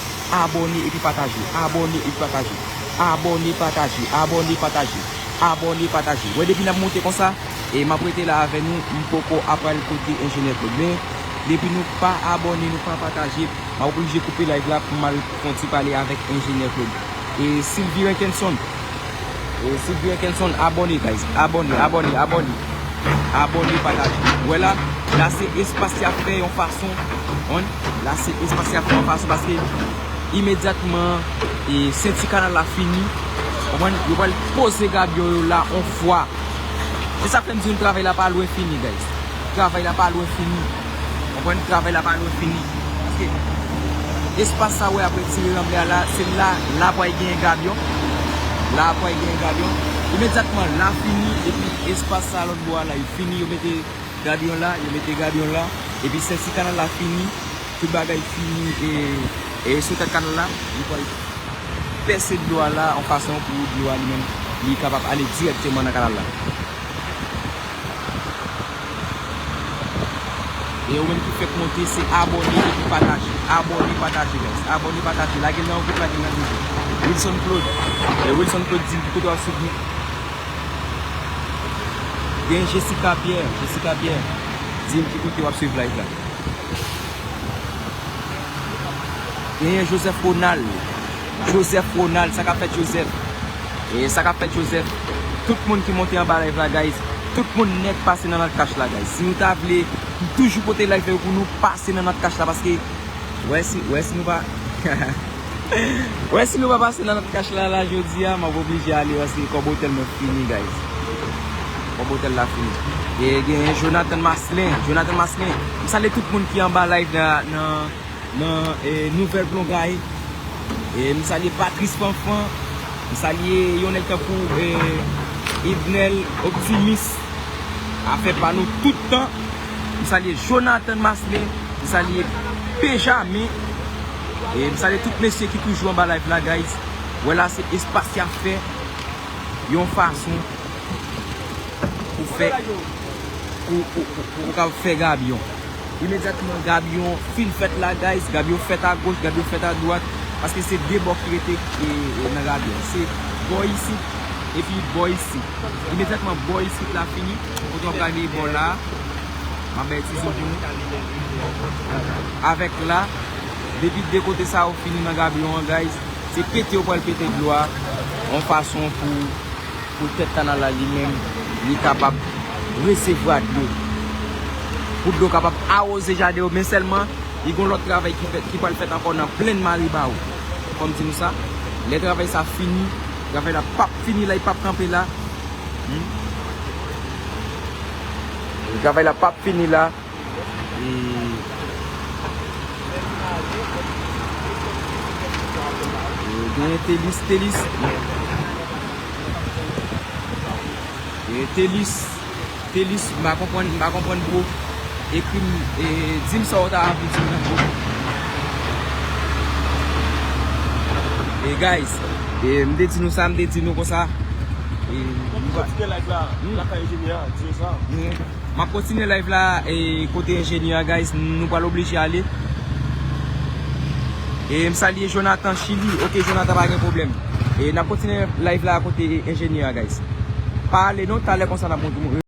Abòne epi pataje. Abòne epi pataje. Abòne, pataje. Abòne, pataje. Abòne, pataje. Wè, depi n ap monte konsa, e m ap rete la avè nou, m poko apral kote Enjenyè Claude. Men, depi nou pa abòne, nou pa pataje, m ap oblije koupe live la pou m al fè yon ti pale avèk Enjenyè Claude. E Sylvie Rankinson, E Sylvie Rankinson, abòne, guys. Abòne, abòne, abòne. Abòne, pataje. Wè la, la se espas y ap fè yon fason. Konprann? La se espas y ap fè yon fason paske imedyatman, e, senti kanal la fini, konprann? Yo pral poze gabyon yo la yon fwa. Se sa k fè m di nou travay la pa lwen fini, guys. Travay la pa lwen fini. Konprann? Travay la pa lwen fini. Paske espas sa w wè ap retire ranblè a la, se la, la pral genyen gabyon. La pral genyen gabyon. Imedyatman, la fini, epi espas sa lòt bò a la, yo fini, yo mete gabyon la, yo mete gabyon la, epi senti kanal la fini. Tout bagay fini e, e sou tèt kanal la, li pral pèse dlo a la, yon fason pou dlo a li menm, li kapab ale dirèkteman nan kanal la. E ou menm ki fèk monte, se abòne epi pataje. Abòne, pataje, guys. Abòne, pataje. Lage l nan yon gwoup, lage l nan yon gwoup. Wilson Claude. E Wilson Claude di m ki kote w ap swiv li. Gen Jessica Pierre. Jessica Pierre. Di m ki kote w ap swiv live la. Genyen Joseph Ronald. Joseph Ronald, sa k ap fèt Joseph? E sa k ap fèt Joseph? Tout moun ki monte anba live la, guys, tout moun nèt pase nan Nat Cash la, guys. Si nou ta vle, m toujou pote live la yo pou nou pase nan Nat Cash la, paske, wè si, wè si nou pa, wè si nou pa pase nan Nat Cash la, la, jodi a, m ap oblije ale, paske kòb otèl mwen fini, guys. Kòb otèl la fini. E genyen Jonathan Maslin, Jonathan Maslin. M salye tout moun ki anba live la, nan, nan, e, Nouvèl Blongay. E m salye Patrice Fanfan. M salye yon nèg tankou, e, Yvenel Optimis. Afè pa nou tout tan. M salye Jonathan Maslin. M salye Benjamin. E m salye tout mesye ki toujou anba live la, guys. Wè la, se espas y ap fè yon fason pou fè, pou, pou, pou, pou w kapab fè gabyon. Imedyatman gabyon fin fèt la, guys, gabyon fèt agoch, gabyon fèt adwat, paske se de bò ki rete, e, e, nan gabyon. Se bò isit, epi bò isit. Imedyatman bò isit la fini, kote w ap gade bò la, m ap bay ti zoom pou nou. Avèk la, depi de kote sa yo fini nan gabyon an, guys, se pete yo pral pete dlo a, yon fason pou pou tèt kanal la li menm, li kapab resevwa dlo. Pou dlo kapab awoze jaden yo, men sèlman, li gon lòt travay ki fèt, ki pral fèt ankò nan plenn Maribawou. Fò m di nou sa, lè travay sa fini, travay la p ap fini la, li p ap kanpe la. Hmm? Travay la p ap fini la. E, e, genyen Telis, Telis. E, Telis, Telis, m pa konprann, m pa konprann, bro. Ekri m, e, di m sa w ta anvi di m nan, bro. E, guys, e, m te di nou sa, m te di nou konsa. E, m kontinye live la, hmm, lakay enjenyè a, di yo sa. Hmm. M ap kontinye live la, e, kote enjenyè a, guys, nou pral oblije ale. E m salye Jonathan Chili. Ok, Jonathan, pa gen pwoblèm. E n ap kontinye live la kote enjenyè a, guys. Pa ale non, talè konsa n ap montre.